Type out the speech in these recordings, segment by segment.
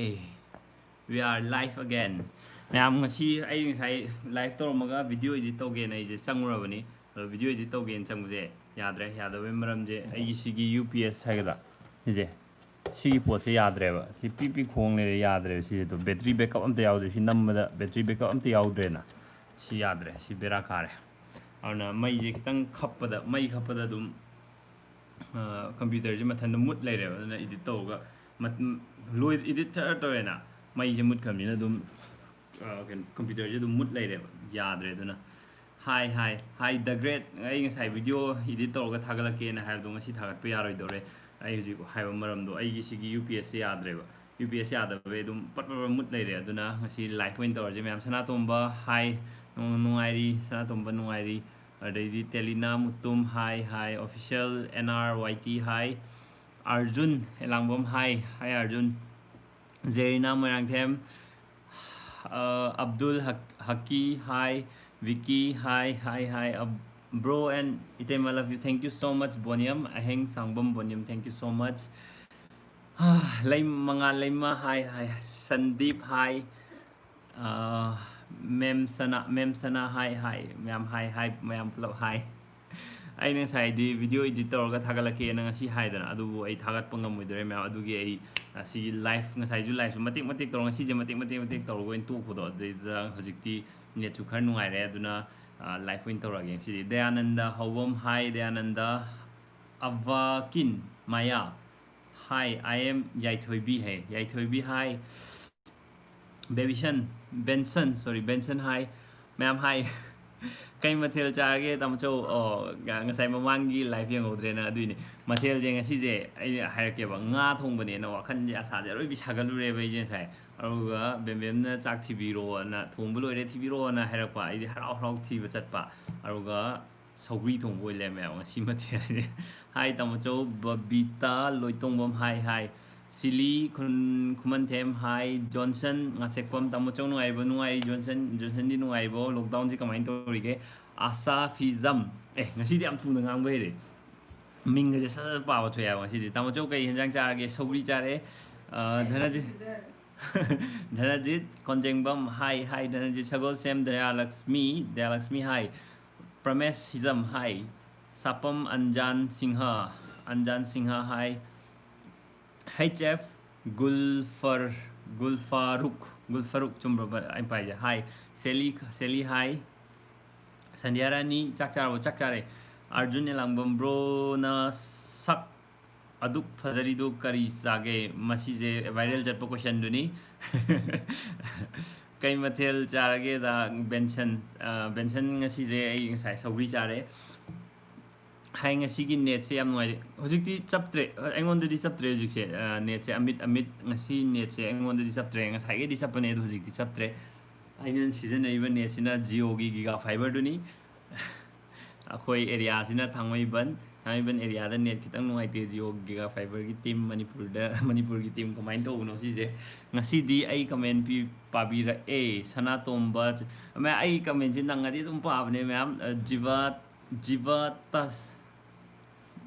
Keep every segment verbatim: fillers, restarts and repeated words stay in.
Hey, we are live again. ꯃꯌꯥꯝ, ꯉꯁꯤ ꯑꯩ ꯉꯁꯥꯏ live ꯇꯧꯔꯝꯃꯒ video edit ꯇꯧꯒꯦꯅ ꯑꯩꯁꯦ ꯆꯪꯉꯨꯔꯕꯅꯤ꯫ ꯑꯗꯣ video edit ꯇꯧꯒꯦꯅ ꯆꯪꯕꯁꯦ ꯌꯥꯗ꯭ꯔꯦ꯫ ꯌꯥꯗꯕꯩ ꯃꯔꯝꯁꯦ ꯑꯩꯒꯤ ꯁꯤꯒꯤ U P S ꯍꯥꯏꯒꯗ꯭ꯔꯥ, ꯁꯤꯁꯦ, ꯁꯤꯒꯤ ꯄꯣꯠꯁꯦ ꯌꯥꯗ꯭ꯔꯦꯕ꯫ ꯁꯤ ꯄꯤ ꯄꯤ ꯈꯣꯡ ꯂꯩꯔꯦ, ꯌꯥꯗ꯭ꯔꯦꯕ꯫ ꯁꯤꯁꯦ ꯑꯗꯨꯝ battery backup ꯑꯝꯇ ꯌꯥꯎꯗ꯭ꯔꯦ꯫ ꯁꯤ ꯅꯝꯕꯗ battery backup ꯑꯝꯇ ꯌꯥꯎꯗ꯭ꯔꯦꯅ꯫ ꯁꯤ ꯌꯥꯗ꯭ꯔꯦ꯫ ꯁꯤ ꯕꯦꯔꯥ ꯀꯥꯔꯦ꯫ ꯑꯗꯨꯅ ꯃꯩꯁꯦ ꯈꯤꯇꯪ ꯈꯞꯄꯗ, ꯃꯩ ꯈꯞꯄꯗ ꯑꯗꯨꯝ ꯑ, computerꯁꯦ ꯃꯊꯟꯇ ꯃꯨꯠ ꯂꯩꯔꯦꯕ꯫ ꯑꯗꯨꯅ edit ꯇꯧꯔꯒ ꯃꯠ-, ꯂꯣꯏ, edit ꯆꯠ ꯇꯧꯔꯦꯅ, ꯃꯩꯁꯦ ꯃꯨꯠꯈ꯭ꯔꯕꯅꯤꯅ ꯑꯗꯨꯝ, ꯑ, ꯀꯩꯅꯣ, computerꯁꯦ ꯑꯗꯨꯝ ꯃꯨꯠ ꯂꯩꯔꯦꯕ, ꯌꯥꯗ꯭ꯔꯦ꯫ ꯑꯗꯨꯅ hi hi hi the great, ꯑꯩ ꯉꯁꯥꯏ video edit ꯇꯧꯔꯒ ꯊꯥꯒꯠꯂꯛꯀꯦꯅ ꯍꯥꯏꯕꯗꯣ ꯉꯁꯤ ꯊꯥꯒꯠꯄ ꯌꯥꯔꯣꯏꯗꯧꯔꯦ꯫ ꯑꯩ ꯍꯧꯖꯤꯛ ꯍꯥꯏꯕ ꯃꯔꯝꯗꯣ, ꯑꯩꯒꯤ ꯁꯤꯒꯤ U P S ꯁꯦ ꯌꯥꯗ꯭ꯔꯦꯕ꯫ U P S ꯌꯥꯗꯕꯩ ꯑꯗꯨꯝ ꯄꯠ ꯄꯠ ꯄꯠ ꯃꯨꯠ ꯂꯩꯔꯦ꯫ ꯑꯗꯨꯅ ꯉꯁꯤ live ꯑꯣꯏꯅ ꯇꯧꯔꯁꯦ ꯃꯌꯥꯝ꯫ ꯁꯅꯥꯇꯣꯝꯕ hi, ꯅꯨꯡ-, ꯅꯨꯡꯉꯥꯏꯔꯤ, ꯁꯅꯥꯇꯣꯝꯕ ꯅꯨꯡꯉꯥꯏꯔꯤ꯫ ꯑꯗꯩꯗꯤ ꯇꯦꯂꯤꯅꯥ Mutum hi hi, official N R Y T hi, Arjun ꯑꯦꯂꯥꯡꯕꯝ hi hi ꯑꯥꯔꯖꯨꯟ, ꯖꯦꯔꯤꯅꯥ ꯃꯣꯏꯔꯥꯡꯊꯦꯝ, ꯑ, ꯑꯕꯗꯨꯜ ꯍꯛ-, ꯍꯛꯀꯤ hi, Vicky hi hi hi, ꯑꯕ-, bro and ꯏꯇꯩꯃ love you, thank you so much ꯕꯣꯅꯤꯌꯝ, ꯑꯍꯦꯡ ꯁꯥꯡꯕꯝ ꯕꯣꯅꯤꯌꯝ, thank you so much꯫ ꯂꯩ-, ꯃꯉꯥꯜ ꯂꯩꯃ hi hi, ꯁꯟꯗꯤꯞ hi, ꯑ, ꯃꯦꯝ ꯁꯅꯥ, ꯃꯦꯝ ꯁꯅꯥ hi hi, ꯃꯌꯥꯝ hi hi, ꯃꯌꯥꯝ ꯄꯨꯂꯞ hi꯫ ꯑꯩꯅ ꯉꯁꯥꯏꯗꯤ video edit ꯇꯧꯔꯒ ꯊꯥꯒꯠꯂꯛꯀꯦꯅ ꯉꯁꯤ ꯍꯥꯏꯗꯅ, ꯑꯗꯨꯕꯨ ꯑꯩ ꯊꯥꯒꯠꯄ ꯉꯝꯃꯣꯏꯗꯧꯔꯦ ꯃꯌꯥꯝ꯫ ꯑꯗꯨꯒꯤ ꯑꯩ, ꯑ, ꯁꯤꯒꯤ live, ꯉꯁꯥꯏꯁꯨ liveꯁꯨ ꯃꯇꯦꯛ ꯃꯇꯦꯛ ꯇꯧꯔꯒ, ꯉꯁꯤꯁꯦ ꯃꯇꯦꯛ ꯃꯇꯦꯛ ꯃꯇꯦꯛ ꯇꯧꯔꯒ ꯑꯣꯏꯅ ꯇꯣꯛꯄꯗꯣ, ꯑꯗꯨꯗꯩꯗꯨꯗ ꯍꯧꯖꯤꯛꯇꯤ netꯁꯨ ꯈꯔ ꯅꯨꯡꯉꯥꯏꯔꯦ꯫ ꯑꯗꯨꯅ, ꯑ, live ꯑꯣꯏꯅ ꯇꯧꯔꯛꯑꯒꯦ ꯉꯁꯤꯗꯤ꯫ ꯗꯌꯥꯅꯟꯗ ꯍꯧꯕꯝ hi ꯗꯌꯥꯅꯟꯗ, ꯑꯕꯥꯀꯤꯟ ꯃꯌꯥ hi, I am ꯌꯥꯏꯊꯣꯏꯕꯤ hi, ꯌꯥꯏꯊꯣꯏꯕꯤ hi꯫ ꯕꯦꯕꯤꯁꯟ, ꯕꯦꯟꯁꯟ, sorry, ꯕꯦꯟꯁꯟ hi꯫ ꯃꯌꯥꯝ hi꯫ ꯀꯩ ꯃꯊꯦꯜ ꯆꯥꯔꯒꯦ, ꯇꯥꯃꯣꯆꯧ? ꯑꯣ, ꯉ-, ꯉꯁꯥꯏ ꯃꯃꯥꯡꯒꯤ live ꯌꯦꯡꯍꯧꯗ꯭ꯔꯦꯅ, ꯑꯗꯨꯏꯅꯦ꯫ ꯃꯊꯦꯜꯁꯦ ꯉꯁꯤꯁꯦ ꯑꯩꯅ ꯍꯥꯏꯔꯛꯀꯦꯕ, ꯉꯥ ꯊꯣꯡꯕꯅꯦꯅ ꯋꯥꯈꯜꯁꯦ, ꯑꯁꯥꯁꯦ ꯑꯔꯣꯏꯕꯤ ꯁꯥꯒꯠꯂꯨꯔꯦꯕ ꯑꯩꯁꯦ ꯉꯁꯥꯏ꯫ ꯑꯗꯨꯒ ꯕꯦꯝꯕꯦꯝꯅ ꯆꯥꯛ ꯊꯤꯕꯤꯔꯣꯅ, "ꯊꯣꯡꯕ ꯂꯣꯏꯔꯦ, ꯊꯤꯕꯤꯔꯣꯅ" ꯍꯥꯏꯔꯛꯄ꯫ ꯑꯩꯗꯤ ꯍꯔꯥꯎ ꯍꯔꯥꯎ ꯊꯤꯕ ꯆꯠꯄ꯫ ꯑꯗꯨꯒ ꯁꯧꯒ꯭ꯔꯤ ꯊꯣꯡꯕ ꯑꯣꯏ ꯂꯩꯔꯝꯃꯦꯕ ꯉꯁꯤ ꯃꯊꯦꯜꯁꯦ꯫ Hi ꯇꯥꯃꯣꯆꯧ꯫ ꯕꯕꯤꯇꯥ ꯂꯣꯏꯇꯣꯡꯕꯝ hi hi꯫ ꯁꯤꯂꯤ ꯈꯨꯟ-, ꯈꯨꯃꯟꯊꯦꯝ hi꯫ ꯖꯣꯟꯁꯟ ꯉꯥꯁꯦꯛꯄꯝ, ꯇꯥꯃꯣꯆꯧ ꯅꯨꯡꯉꯥꯏꯔꯤꯕꯣ? ꯅꯨꯡꯉꯥꯏꯔꯤ ꯖꯣꯟꯁꯟ꯫ ꯖꯣꯟꯁꯟꯗꯤ ꯅꯨꯡꯉꯥꯏꯔꯤꯕꯣ? Lockdownꯁꯤ ꯀꯃꯥꯏꯅ ꯇꯧꯔꯤꯒꯦ? ꯑꯥꯁꯥ ꯐꯤꯖꯝ꯫ ꯑꯦ, ꯉꯁꯤꯗꯤ ꯌꯥꯝ ꯊꯨꯅ ꯉꯥꯡꯕ ꯍꯩꯔꯦ꯫ ꯃꯤꯡꯒꯁꯦ ꯁꯠ ꯁꯠ ꯄꯥꯕ ꯊꯣꯛꯑꯦ ꯍꯥꯏꯕ ꯉꯁꯤꯗꯤ꯫ ꯇꯥꯃꯣꯆꯧ ꯀꯩ ꯍꯦꯟꯖꯥꯡ ꯆꯥꯔꯒꯦ? ꯁꯧꯒ꯭ꯔꯤ ꯆꯥꯔꯦ꯫ ꯑ, ꯙꯅꯖꯤꯠ, ꯙꯅꯖꯤꯠ ꯀꯣꯟꯖꯦꯡꯕꯝ, hi, hi, ꯙꯅꯖꯤꯠ ꯁꯒꯣꯜꯁꯦꯝ, ꯗꯌꯥꯂꯛꯁꯃꯤ, ꯗꯌꯥꯂꯛꯁꯃꯤ, hi, ꯄ꯭ꯔꯃꯦꯁ ꯍꯤꯖꯝ, hi, ꯁꯥꯄꯝ ꯑꯟꯖꯥꯟ Singh, ꯑꯟꯖꯥꯟ Singh, hi, H F ꯒꯨꯜꯐꯔ, ꯒꯨꯜꯐꯥꯔꯨꯛ, ꯒꯨꯜꯐꯥꯔꯨꯛ, ꯆꯨꯝꯕ꯭ꯔꯕ ꯑꯩꯅ ꯄꯥꯏꯁꯦ? Hi, ꯁꯦꯂꯤ, ꯁꯦꯂꯤ, hi, ꯁꯟꯙ꯭ꯌꯥ ꯔꯥꯅꯤ, ꯆꯥꯛ ꯆꯥꯔꯕꯣ? ꯆꯥꯛ ꯆꯥꯔꯦ꯫ ꯑꯥꯔꯖꯨꯟ ꯑꯦꯂꯥꯡꯕꯝ, bro ꯅ ꯁꯛ ꯑꯗꯨꯛ ꯐꯖꯔꯤꯗꯨ ꯀꯔꯤ ꯆꯥꯒꯦ? ꯃꯁꯤꯁꯦ viral ꯆꯠꯄ question ꯗꯨꯅꯤ꯫ ꯀꯩ ꯃꯊꯦꯜ ꯆꯥꯔꯒꯦꯗ, ꯕꯦꯟꯁꯟ? ꯑ, ꯕꯦꯟꯁꯟ, ꯉꯁꯤꯁꯦ ꯑꯩ ꯉꯁꯥꯏ ꯁꯧꯒ꯭ꯔꯤ ꯆꯥꯔꯦ꯫ ꯍꯥꯏ, ꯉꯁꯤꯒꯤ net ꯁꯦ ꯌꯥꯝ ꯅꯨꯡꯉꯥꯏꯇꯦ꯫ ꯍꯧꯖꯤꯛꯇꯤ ꯆꯞꯇ꯭ꯔꯦ, ꯑꯩꯉꯣꯟꯗꯗꯤ ꯆꯞꯇ꯭ꯔꯦ ꯍꯧꯖꯤꯛꯁꯦ꯫ ꯑ, net ꯁꯦ ꯑꯃꯤꯠ, ꯑꯃꯤꯠ, ꯉꯁꯤ net ꯁꯦ ꯑꯩꯉꯣꯟꯗꯗꯤ ꯆꯞꯇ꯭ꯔꯦ꯫ ꯉꯁꯥꯏꯒꯩꯗꯤ ꯆꯞꯄꯅꯦ, ꯑꯗꯣ ꯍꯧꯖꯤꯛꯇꯤ ꯆꯞꯇ꯭ꯔꯦ꯫ ꯑꯩꯅ ꯁꯤꯖꯤꯟꯅꯔꯤꯕ net ꯁꯤꯅ Jio ꯒꯤ Giga Fiber ꯗꯨꯅꯤ꯫ ꯑꯩꯈꯣꯏ area ꯁꯤꯅ ꯊꯥꯡꯃꯩꯕꯟ, ꯊꯥꯡꯃꯩꯕꯟ area ꯗ net ꯈꯤꯇꯪ ꯅꯨꯡꯉꯥꯏꯇꯦ꯫ Jio Giga Fiber ꯒꯤ team ꯃꯅꯤꯄꯨꯔꯗ, ꯃꯅꯤꯄꯨꯔꯒꯤ team ꯀꯃꯥꯏꯅ ꯇꯧꯕꯅꯣ ꯁꯤꯁꯦ꯫ ꯉꯁꯤꯗꯤ ꯑꯩ comment ꯄꯤ-, ꯄꯥꯕꯤꯔꯛꯑꯦ, ꯁꯅꯥꯇꯣꯝꯕ꯫ ꯃꯌꯥꯝ, ꯑꯩ comment ꯁꯤ ꯅꯪꯉꯗꯤ ꯑꯗꯨꯝ ꯄꯥꯕꯅꯦ ꯃꯌꯥꯝ꯫ ꯑ, ꯖꯤꯕꯥ, ꯖꯤꯕꯥ ꯇꯁ-,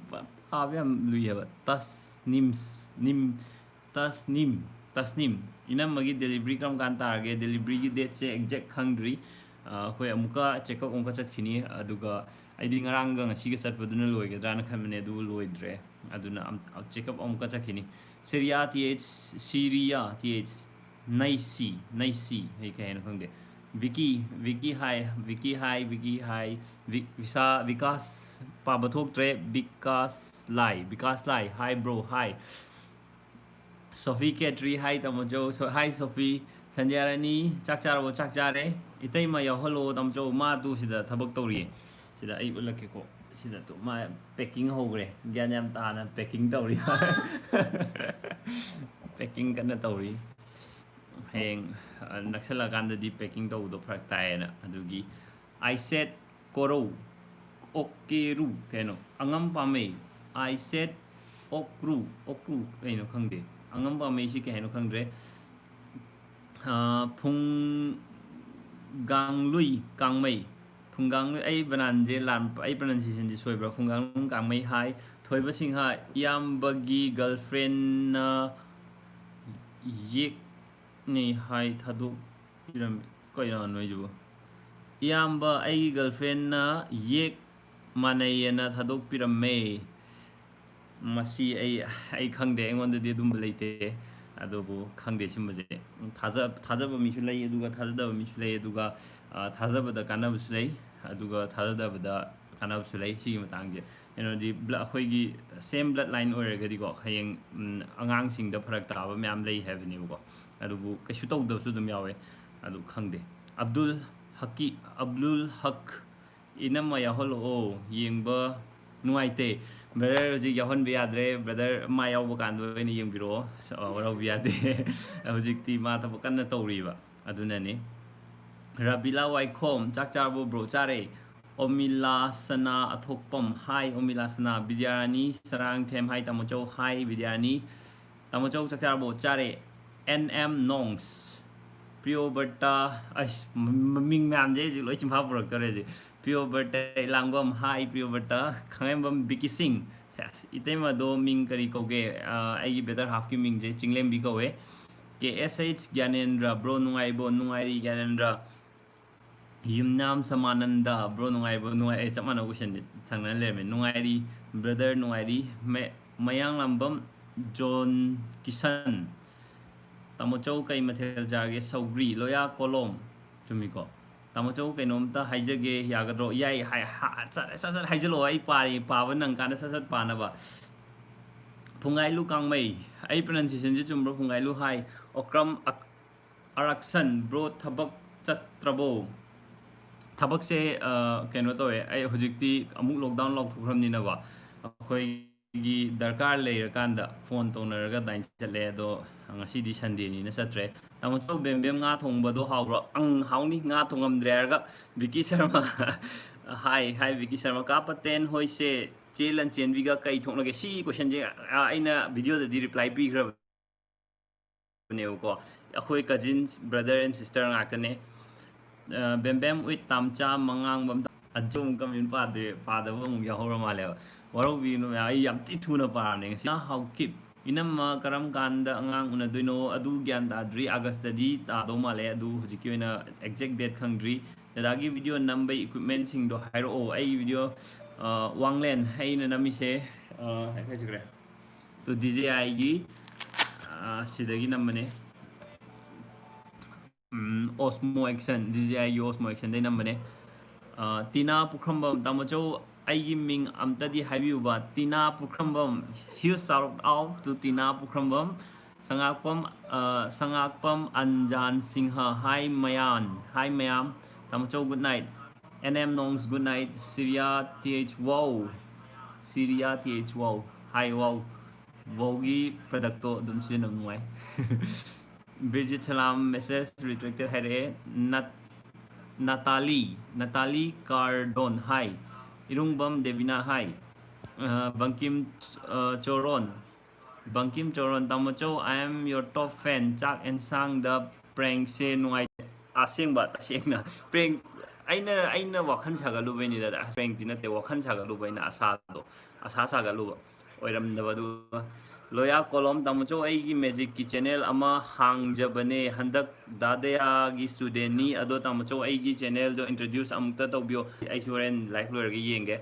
ꯄꯥ-, ꯄꯥꯕ ꯌꯥꯝ ꯂꯨꯏ ꯍꯥꯏꯕ꯫ ꯇꯁꯅꯤꯝꯁ, ꯅꯤꯝ, ꯇꯁꯅꯤꯝ, ꯇꯁꯅꯤꯝ꯫ ꯏꯅꯝꯃꯒꯤ delivery ꯀꯔꯝ ꯀꯥꯟ ꯇꯥꯔꯒꯦ? Delivery ꯒꯤ date ꯁꯦ exact ꯈꯪꯗ꯭ꯔꯤ꯫ ꯑ, ꯑꯩꯈꯣꯏ ꯑꯃꯨꯛꯀ check up ꯑꯃꯨꯛꯀ ꯆꯠꯈꯤꯅꯤ꯫ ꯑꯗꯨꯒ ꯑꯩꯗꯤ ꯉꯔꯥꯡꯒ ꯉꯁꯤꯒ ꯆꯠꯄꯗꯨꯅ ꯂꯣꯏꯒꯗ꯭ꯔꯥꯅ ꯈꯟꯕꯅꯦ, ꯑꯗꯨ ꯂꯣꯏꯗ꯭ꯔꯦ꯫ ꯑꯗꯨꯅ ꯑꯝ-, check up ꯑꯃꯨꯛꯀ ꯆꯠꯈꯤꯅꯤ꯫ ꯁꯦꯔꯤꯌꯥ, th, ꯁꯤꯔꯤꯌꯥ, th, ꯅꯩꯁꯤ, ꯅꯩꯁꯤ, ꯑꯩ ꯀꯩ ꯍꯥꯏꯅꯣ ꯈꯪꯗꯦ꯫ Biki, Biki, hi, Biki, hi, Biki, hi, ꯕꯤ-, ꯕꯤꯁꯥ-, ꯕꯤꯀꯥꯁ ꯄꯥꯕ ꯊꯣꯛꯇ꯭ꯔꯦ꯫ ꯕꯤꯀꯥꯁ ꯂꯥꯏ, ꯕꯤꯀꯥꯁ ꯂꯥꯏ, hi bro, hi꯫ Sofi ꯀꯦꯇ꯭ꯔꯤ, hi ꯇꯥꯃꯣ ꯖꯣ꯫ ꯁꯣ-, hi ꯁꯣꯐꯤ꯫ ꯁꯟꯙ꯭ꯌꯥ ꯔꯥꯅꯤ, ꯆꯥꯛ ꯆꯥꯔꯕꯣ? ꯆꯥꯛ ꯆꯥꯔꯦ꯫ ꯏꯇꯩꯃ ꯌꯥꯎꯍꯜꯂꯣ ꯇꯥꯃꯣ ꯖꯣ, ꯃꯥ ꯇꯨ ꯁꯤꯗ ꯊꯕꯛ ꯇꯧꯔꯤꯌꯦ꯫ ꯁꯤꯗ ꯑꯩ ꯎꯠꯂꯛꯀꯦꯀꯣ꯫ ꯁꯤꯗ ꯇꯨ ꯃꯥ packing ꯍꯧꯈ꯭ꯔꯦ꯫ ꯒ꯭ꯌꯥꯟ ꯌꯥꯝ ꯇꯥꯅ packing ꯇꯧꯔꯤ꯫ Packing ꯀꯟꯅ ꯇꯧꯔꯤ꯫ ꯍꯌꯦꯡ, ꯑ, ꯅꯛꯁꯜꯂꯛꯀꯥꯟꯗꯗꯤ packing ꯇꯧꯕꯗꯣ ꯐꯔꯛ ꯇꯥꯏꯌꯦꯅ꯫ ꯑꯗꯨꯒꯤ I said ꯀꯣꯔꯧ, ꯑꯣꯛꯀꯦꯔꯨ, ꯀꯩꯅꯣ, ꯑꯉꯝ ꯄꯥꯝꯃꯩ꯫ I said ꯑꯣꯛꯔꯨ, ꯑꯣꯛꯔꯨ, ꯀꯩꯅꯣ ꯈꯪꯗꯦ꯫ ꯑꯉꯝ ꯄꯥꯝꯃꯩꯁꯤ ꯀꯩ ꯍꯥꯏꯅꯣ ꯈꯪꯗ꯭ꯔꯦ꯫ ꯑ, ꯐꯨꯡꯒꯥꯡꯂꯨꯏ ꯀꯥꯡꯃꯩ꯫ ꯐꯨꯡꯒꯥꯡꯂꯨꯏ, ꯑꯩ ꯕꯅꯥꯟꯁꯦ ꯂꯥꯟ-, ꯑꯩ pronunciation ꯁꯦ ꯁꯣꯏꯕ꯭ꯔꯥ? ꯐꯨꯡꯒꯥꯡꯂꯨꯏ ꯀꯥꯡꯃꯩ, hi꯫ ꯊꯣꯏꯕ ꯁꯤꯡꯍ, ꯏꯌꯥꯝꯕꯒꯤ girlfriend ꯅ ꯌꯦꯛꯅꯩ ꯍꯥꯏ ꯊꯥꯗꯣꯛꯄꯤꯔꯝꯃꯤ꯫ ꯀꯩꯅꯣ ꯅꯣꯏꯁꯤꯕꯨ? ꯏꯌꯥꯝꯕ, ꯑꯩꯒꯤ girlfriendꯅ ꯌꯦꯛ ꯃꯥꯟꯅꯩꯌꯦꯅ ꯊꯥꯗꯣꯛꯄꯤꯔꯝꯃꯦ꯫ ꯃꯁꯤ ꯑꯩ, ꯑꯩ ꯈꯪꯗꯦ, ꯑꯩꯉꯣꯟꯗꯗꯤ ꯑꯗꯨꯝꯕ ꯂꯩꯇꯦ꯫ ꯑꯗꯨꯕꯨ ꯈꯪꯗꯦ ꯁꯤꯒꯨꯝꯕꯁꯦ꯫ ꯊꯥꯖ-, ꯊꯥꯖꯕ ꯃꯤꯁꯨ ꯂꯩ, ꯑꯗꯨꯒ ꯊꯥꯖꯗꯕ ꯃꯤꯁꯨ ꯂꯩ, ꯑꯗꯨꯒ, ꯑ, ꯊꯥꯖꯕꯗ ꯀꯥꯟꯅꯕꯁꯨ ꯂꯩ, ꯑꯗꯨꯒ ꯊꯥꯖꯗꯕꯗ ꯀꯥꯟꯅꯕꯁꯨ ꯂꯩ꯫ ꯁꯤꯒꯤ ꯃꯇꯥꯡꯁꯦ ꯀꯩꯅꯣꯗꯤ, blood, ꯑꯩꯈꯣꯏꯒꯤ same blood line ꯑꯣꯏꯔꯒꯗꯤꯀꯣ, ꯍꯌꯦꯡ, ꯎꯝ, ꯑꯉꯥꯡꯁꯤꯡꯗ ꯐꯔꯛ ꯇꯥꯕ ꯃꯌꯥꯝ ꯂꯩ ꯍꯥꯏꯕꯅꯦꯕꯀꯣ꯫ ꯑꯗꯨꯕꯨ ꯀꯩꯁꯨ ꯇꯧꯗꯕꯁꯨ ꯑꯗꯨꯝ ꯌꯥꯎꯋꯦ꯫ ꯑꯗꯨ ꯈꯪꯗꯦ꯫ ꯑꯕꯗꯨꯜ ꯍꯀꯤ-, ꯑꯕꯗꯨꯜ ꯍꯛ, ꯏꯅꯝꯃ ꯌꯥꯎꯍꯜꯂꯛꯑꯣ, ꯌꯦꯡꯕ ꯅꯨꯡꯉꯥꯏꯇꯦ꯫ Brother ꯍꯧꯖꯤꯛ ꯌꯥꯎꯍꯟꯕ ꯌꯥꯗ꯭ꯔꯦ, brother ꯃꯥ ꯌꯥꯎꯕ ꯀꯥꯟꯗ ꯑꯣꯏꯅ ꯌꯦꯡꯕꯤꯔꯛꯑꯣ꯫ ꯑ, ꯋꯥꯔꯧꯕ ꯌꯥꯗꯦ꯫ ꯍꯧꯖꯤꯛꯇꯤ ꯃꯥ ꯊꯕꯛ ꯀꯟꯅ ꯇꯧꯔꯤꯕ, ꯑꯗꯨꯅꯅꯤ꯫ ꯔꯥꯕꯤꯂꯥ ꯋꯥꯏꯈꯣꯝ, ꯆꯥꯛ ꯆꯥꯔꯕꯣ bro? ꯆꯥꯔꯦ꯫ ꯑꯣꯃꯤꯂꯥ ꯁꯅꯥ ꯑꯊꯣꯛꯄꯝ, hi ꯑꯣꯃꯤꯂꯥ ꯁꯅꯥ꯫ ꯕꯤꯗ꯭ꯌꯥꯔꯥꯅꯤ ꯁꯔꯥꯡꯊꯦꯝ, hi ꯇꯥꯃꯣꯆꯧ, hi ꯕꯤꯗ꯭ꯌꯥꯔꯥꯅꯤ꯫ ꯇꯥꯃꯣꯆꯧ ꯆꯥꯛ ꯆꯥꯔꯕꯣ? ꯆꯥꯔꯦ꯫ ꯑꯦꯟ ꯑꯦꯝ ꯅꯣꯡꯁ, ꯄ꯭ꯔꯤꯌꯣꯕꯔꯇꯥ, ꯑꯁ, ꯃ-, ꯃꯃꯤꯡ ꯃꯌꯥꯝꯁꯦ ꯑꯩꯁꯦ ꯂꯣꯏ ꯆꯤꯟꯐꯥ ꯄꯨꯔꯛꯇꯣꯔꯦ ꯍꯧꯖꯤꯛ꯫ ꯄ꯭ꯔꯤꯌꯣꯕꯔꯇꯥ ꯏꯂꯥꯡꯕꯝ, hi ꯄ꯭ꯔꯤꯌꯣꯕꯔꯇꯥ꯫ ꯈꯥꯡꯉꯦꯝꯕꯝ ꯕꯤꯀꯤ ꯁꯤꯡ꯫ ꯁꯦꯁ, ꯏꯇꯩꯃꯗꯣ ꯃꯤꯡ ꯀꯔꯤ ꯀꯧꯒꯦ? ꯑ, ꯑꯩꯒꯤ better halfꯀꯤ ꯃꯤꯡꯁꯦ ꯆꯤꯡꯂꯦꯝꯕꯤ ꯀꯧꯋꯦ꯫ ꯀꯦ ꯑꯦꯁ ꯑꯩꯆ ꯒ꯭ꯌꯥꯅꯦꯟꯗ꯭ꯔ, bro ꯅꯨꯡꯉꯥꯏꯔꯤꯕꯣ? ꯅꯨꯡꯉꯥꯏꯔꯤ ꯒ꯭ꯌꯥꯅꯦꯟꯗ꯭ꯔ꯫ ꯌꯨꯝꯅꯥꯝ ꯁꯃꯥꯅꯟꯗ, bro ꯅꯨꯡꯉꯥꯏꯔꯤꯕꯣ? ꯅꯨꯡꯉꯥꯏ-, ꯑꯦ, ꯆꯞ ꯃꯥꯟꯅꯕ questionꯗꯤ ꯊꯪꯅꯅ ꯂꯩꯔꯝꯃꯦ꯫ ꯅꯨꯡꯉꯥꯏꯔꯤ brother, ꯅꯨꯡꯉꯥꯏꯔꯤ꯫ ꯃ-, ꯃꯌꯥꯡꯂꯥꯝꯕꯝ ꯖꯣꯟ ꯀꯤꯁꯟ꯫ ꯇꯥꯃꯣꯆꯧ ꯀꯩ ꯃꯊꯦꯜ ꯆꯥꯔꯒꯦ? ꯁꯧꯒ꯭ꯔꯤ, ꯂꯣꯌꯥ ꯀꯣꯂꯣꯝ꯫ ꯆꯨꯝꯃꯤꯀꯣ? ꯇꯥꯃꯣꯆꯧ ꯀꯩꯅꯣꯝꯇ ꯍꯥꯏꯖꯒꯦ, ꯌꯥꯒꯗ꯭ꯔꯣ? ꯌꯥꯏ, ꯍꯥꯏ-, ꯍꯥ-, ꯁꯠ, ꯁꯠ, ꯁꯠ ꯍꯥꯏꯖꯜꯂꯛꯑꯣ, ꯑꯩ ꯄꯥꯔꯤ, ꯄꯥꯕ ꯅꯪꯀꯥꯟꯗ ꯁꯠ ꯁꯠ ꯄꯥꯅꯕ꯫ ꯐꯨꯡꯒꯥꯏꯂꯨ ꯀꯥꯡꯃꯩ, ꯑꯩ pronunciationꯁꯦ ꯆꯨꯝꯕ꯭ꯔꯣ? ꯐꯨꯡꯒꯥꯏꯂꯨ ꯍꯥꯏ꯫ ꯑꯣꯀ꯭ꯔꯝ ꯑꯛ-, ꯑꯔꯥꯛꯁꯟ, bro ꯊꯕꯛ ꯆꯠꯇ꯭ꯔꯕꯣ? ꯊꯕꯛꯁꯦ, ꯑ, ꯀꯩꯅꯣ ꯇꯧꯋꯦ, ꯑꯩ ꯍꯧꯖꯤꯛꯇꯤ ꯑꯃꯨꯛ lockdown ꯂꯥꯎꯊꯣꯛꯈ꯭ꯔꯕꯅꯤꯅꯀꯣ, ꯑꯩꯈꯣꯏꯒꯤ ꯗꯔꯀꯥꯔ ꯂꯩꯔꯀꯥꯟꯗ phone ꯇꯧꯅꯔꯒ ꯑꯗꯨꯃꯥꯏꯅ ꯆꯠꯂꯦ꯫ ꯑꯗꯣ ꯉꯁꯤꯗꯤ Sundayꯅꯤꯅ ꯆꯠꯇ꯭ꯔꯦ꯫ ꯇꯥꯃꯣ ꯆꯧ, ꯕꯦꯝ ꯕꯦꯝ ꯉꯥ ꯊꯣꯡꯕꯗꯣ ꯍꯥꯎꯕ꯭ꯔꯣ? ꯑꯪ, ꯍꯥꯎꯅꯤ, ꯉꯥ ꯊꯣꯡꯉꯝꯗ꯭ꯔꯦ ꯍꯥꯏꯔꯒ ꯕꯤꯀꯤ ꯁꯔꯃ꯫ Hi, hi ꯕꯤꯀꯤ Sharma. ꯀꯥ ꯄꯇꯦꯟ ꯍꯣꯏꯁꯦ ꯆꯦ ꯂꯟꯆꯦꯟꯕꯤꯒ ꯀꯩ ꯊꯣꯛꯅꯒꯦ? ꯁꯤ questionꯁꯦ, ꯑ, ꯑꯩꯅ videoꯗꯗꯤ reply ꯄꯤꯈ꯭ꯔꯕꯅꯦꯕꯀꯣ꯫ ꯑꯩꯈꯣꯏ cousins, brother and sister ꯉꯥꯛꯇꯅꯦ꯫ ꯑ, ꯕꯦꯝ ꯕꯦꯝ with ꯇꯥꯝꯆꯥ ꯃꯉꯥꯡꯕꯝ꯫ ꯑꯗꯨ ꯑꯃꯨꯛ comment ꯄꯥꯗꯦ, ꯄꯥꯗꯕ ꯑꯃꯨꯛ ꯌꯥꯎꯍꯧꯔ ꯃꯥꯜꯂꯦꯕ꯫ ꯋꯥꯔꯧꯕꯤꯒꯅꯨ ꯃꯌꯥꯝ, ꯑꯩ ꯌꯥꯝ ꯊꯤ ꯊꯨꯅ ꯄꯥꯔꯕꯅꯦ ꯉꯁꯤ꯫ ꯍꯥꯎꯀꯤꯞ꯫ ꯏꯅꯝꯃ ꯀꯔꯝ ꯀꯥꯟꯗ ꯑꯉꯥꯡ ꯎꯅꯗꯣꯏꯅꯣ? ꯑꯗꯨ ꯒ꯭ꯌꯥꯟ ꯇꯥꯗ꯭ꯔꯤ, ꯑꯥꯒꯁꯇꯗꯤ ꯇꯥꯗꯧ ꯃꯥꯜꯂꯦ꯫ ꯑꯗꯨ ꯍꯧꯖꯤꯛꯀꯤ ꯑꯣꯏꯅ exact date ꯈꯪꯗ꯭ꯔꯤ꯫ ꯗꯗꯥꯒꯤ video ꯅꯝꯕꯩ equipmentꯁꯤꯡꯗꯣ ꯍꯥꯏꯔꯛꯑꯣ꯫ ꯑꯩ video, ꯑ, ꯋꯥꯡꯂꯦꯟ ꯑꯩꯅ ꯅꯝꯃꯤꯁꯦ, ꯑ, ꯀꯥꯏ ꯆꯠꯈ꯭ꯔꯦ? ꯇꯨ DJIꯒꯤ, ꯑ, ꯁꯤꯗꯒꯤ ꯅꯝꯕꯅꯦ꯫ ꯎꯝ, Osmo Action, DJIꯒꯤ Osmo Actionꯗꯩ ꯅꯝꯕꯅꯦ꯫ ꯑ, ꯇꯤꯅꯥ ꯄꯨꯈ꯭ꯔꯝꯕꯝ, ꯇꯥꯃꯣꯆꯧ, ꯑꯩꯒꯤ ꯃꯤꯡ ꯑꯝꯇꯗꯤ ꯍꯥꯏꯕꯤꯌꯨꯕ꯫ ꯇꯤꯅꯥ ꯄꯨꯈ꯭ꯔꯝꯕꯝ, huge shout out to ꯇꯤꯅꯥ ꯄꯨꯈ꯭ꯔꯝꯕꯝ꯫ ꯁꯉꯥꯛꯄꯝ, ꯑ, ꯁꯉꯥꯛꯄꯝ ꯑꯟꯖꯥꯟ ꯁꯤꯡꯍ, hi ꯃꯌꯥꯝ, hi ꯃꯌꯥꯝ꯫ ꯇꯥꯃꯣꯆꯧ, good night꯫ NM Nongs, good night꯫ Syria TH, wow꯫ Syria TH, wow꯫ Hi, wow꯫ Wowꯒꯤ productꯇꯣ ꯑꯗꯨꯝ ꯁꯤꯖꯤꯟꯅꯕ ꯅꯨꯡꯉꯥꯏ꯫ ꯕꯤꯔꯖꯤꯠ ꯁꯂꯥꯝ, message retracted ꯍꯥꯏꯔꯛꯑꯦ꯫ ꯅꯠ-, ꯅꯥꯇꯥꯂꯤ, ꯅꯥꯇꯥꯂꯤ ꯀꯥꯔꯗꯣꯟ, hi꯫ ꯏꯔꯨꯡꯕꯝ ꯗꯦꯕꯤꯅꯥ, hi꯫ ꯑ, ꯕꯪꯀꯤꯝ, ꯑ, ꯆꯣꯔꯣꯟ, Bangkim ꯆꯣꯔꯣꯟ, ꯇꯥꯃꯣꯆꯧ, I am your top fan꯫ ꯆꯥꯛ ꯑꯦꯟꯁꯥꯡꯗ prankꯁꯦ ꯅꯨꯡꯉꯥꯏꯇꯦ꯫ ꯑꯁꯦꯡꯕ, ꯇꯁꯦꯡꯅ꯫ Prank, ꯑꯩꯅ, ꯑꯩꯅ ꯋꯥꯈꯜ ꯁꯥꯒꯠꯂꯨꯕꯩꯅꯤꯗ꯫ Prankꯇꯤ ꯅꯠꯇꯦ, ꯋꯥꯈꯜ ꯁꯥꯒꯠꯂꯨꯕ, ꯑꯩꯅ ꯑꯁꯥꯗꯣ, ꯑꯁꯥ ꯁꯥꯒꯠꯂꯨꯕ꯫ ꯑꯣꯏꯔꯝꯗꯕ꯫ ꯑꯗꯨꯒ ꯂꯣꯌꯥ ꯀꯣꯂꯣꯝ, ꯇꯥꯃꯣꯆꯧ, ꯑꯩꯒꯤ magicꯀꯤ channel ꯑꯃ ꯍꯥꯡꯖꯕꯅꯦ꯫ ꯍꯟꯗꯛ ꯗꯥꯗꯌꯥꯒꯤ studentꯅꯤ꯫ ꯑꯗꯣ ꯇꯥꯃꯣꯆꯧ, ꯑꯩꯒꯤ channelꯗꯣ introduce ꯑꯃꯨꯛꯇ ꯇꯧꯕꯤꯌꯣ꯫ ꯑꯩꯁꯨ ꯍꯣꯔꯦꯟ live ꯂꯣꯏꯔꯒ ꯌꯦꯡꯒꯦ꯫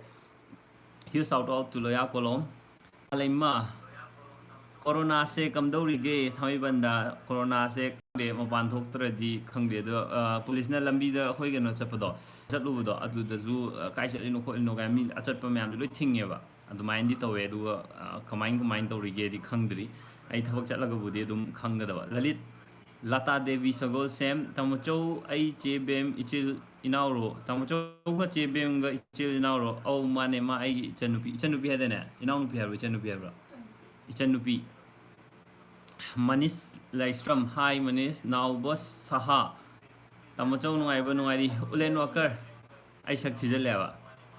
Huge shout out to ꯂꯣꯌꯥ ꯀꯣꯂꯣꯝ꯫ ꯂꯩꯃ, ꯀꯣꯔꯣꯅꯥꯁꯦ ꯀꯝꯗꯧꯔꯤꯒꯦ ꯊꯥꯡꯃꯩꯕꯟꯗ? ꯀꯣꯔꯣꯅꯥꯁꯦ ꯈꯪꯗꯦ, ꯃꯄꯥꯟ ꯊꯣꯛꯇ꯭ꯔꯗꯤ ꯈꯪꯗꯦ꯫ ꯑꯗꯣ, ꯑ, ꯄꯨꯂꯤꯁꯅ ꯂꯝꯕꯤꯗ ꯑꯩꯈꯣꯏ ꯀꯩꯅꯣ ꯆꯠꯄꯗꯣ, ꯆꯠꯂꯨꯕꯗꯣ, ꯑꯗꯨꯗꯁꯨ, ꯑ, ꯀꯥꯏ ꯆꯠꯂꯤꯅꯣ ꯈꯣꯠꯂꯤꯅꯣ ꯀꯥꯏꯅ ꯃꯤ ꯑꯆꯠꯄ ꯃꯌꯥꯝꯗꯣ ꯂꯣꯏ ꯊꯤꯡꯉꯦꯕ꯫ ꯑꯗꯨꯃꯥꯏꯅꯗꯤ ꯇꯧꯋꯦ꯫ ꯑꯗꯨꯒ, ꯑ, ꯀꯃꯥꯏ, ꯀꯃꯥꯏꯅ ꯇꯧꯔꯤꯒꯦꯗꯤ ꯈꯪꯗ꯭ꯔꯤ꯫ ꯑꯩ ꯊꯕꯛ ꯆꯠꯂꯒꯕꯨꯗꯤ ꯑꯗꯨꯝ ꯈꯪꯒꯗꯕ꯫ ꯂꯂꯤꯠ, ꯂꯇꯥ ꯗꯦꯕꯤ ꯁꯒꯣꯜꯁꯦꯝ, ꯇꯥꯃꯣꯆꯧ, ꯑꯩ ꯆꯦ ꯕꯦꯝ ꯏꯆꯤꯜ ꯏꯅꯥꯎꯔꯣ? ꯇꯥꯃꯣꯆꯧꯒ ꯆꯦ ꯕꯦꯝꯒ ꯏꯆꯤꯜ ꯏꯅꯥꯎꯔꯣ? ꯑꯧ, ꯃꯥꯅꯦ, ꯃꯥ ꯑꯩꯒꯤ ꯏꯆꯟꯅꯨꯄꯤ꯫ ꯏꯆꯟꯅꯨꯄꯤ ꯍꯥꯏꯗꯥꯏꯅꯦ? ꯏꯅꯥꯎꯅꯨꯄꯤ ꯍꯥꯏꯕ꯭ꯔꯣ, ꯏꯆꯟꯅꯨꯄꯤ ꯍꯥꯏꯕ꯭ꯔꯣ? ꯏꯆꯟꯅꯨꯄꯤ꯫ ꯃꯅꯤꯁ ꯂꯥꯏꯁ꯭ꯔꯝ, hi ꯃꯅꯤꯁ꯫ ꯅꯥꯎꯕ ꯁꯍꯥ, ꯇꯥꯃꯣꯆꯧ ꯅꯨꯡꯉꯥꯏꯕ? ꯅꯨꯡꯉꯥꯏꯔꯤ꯫ ꯎꯂꯦꯟ ꯋꯥꯀꯔ, ꯑꯩ ꯁꯛ ꯊꯤꯖꯤꯜꯂꯦꯕ꯫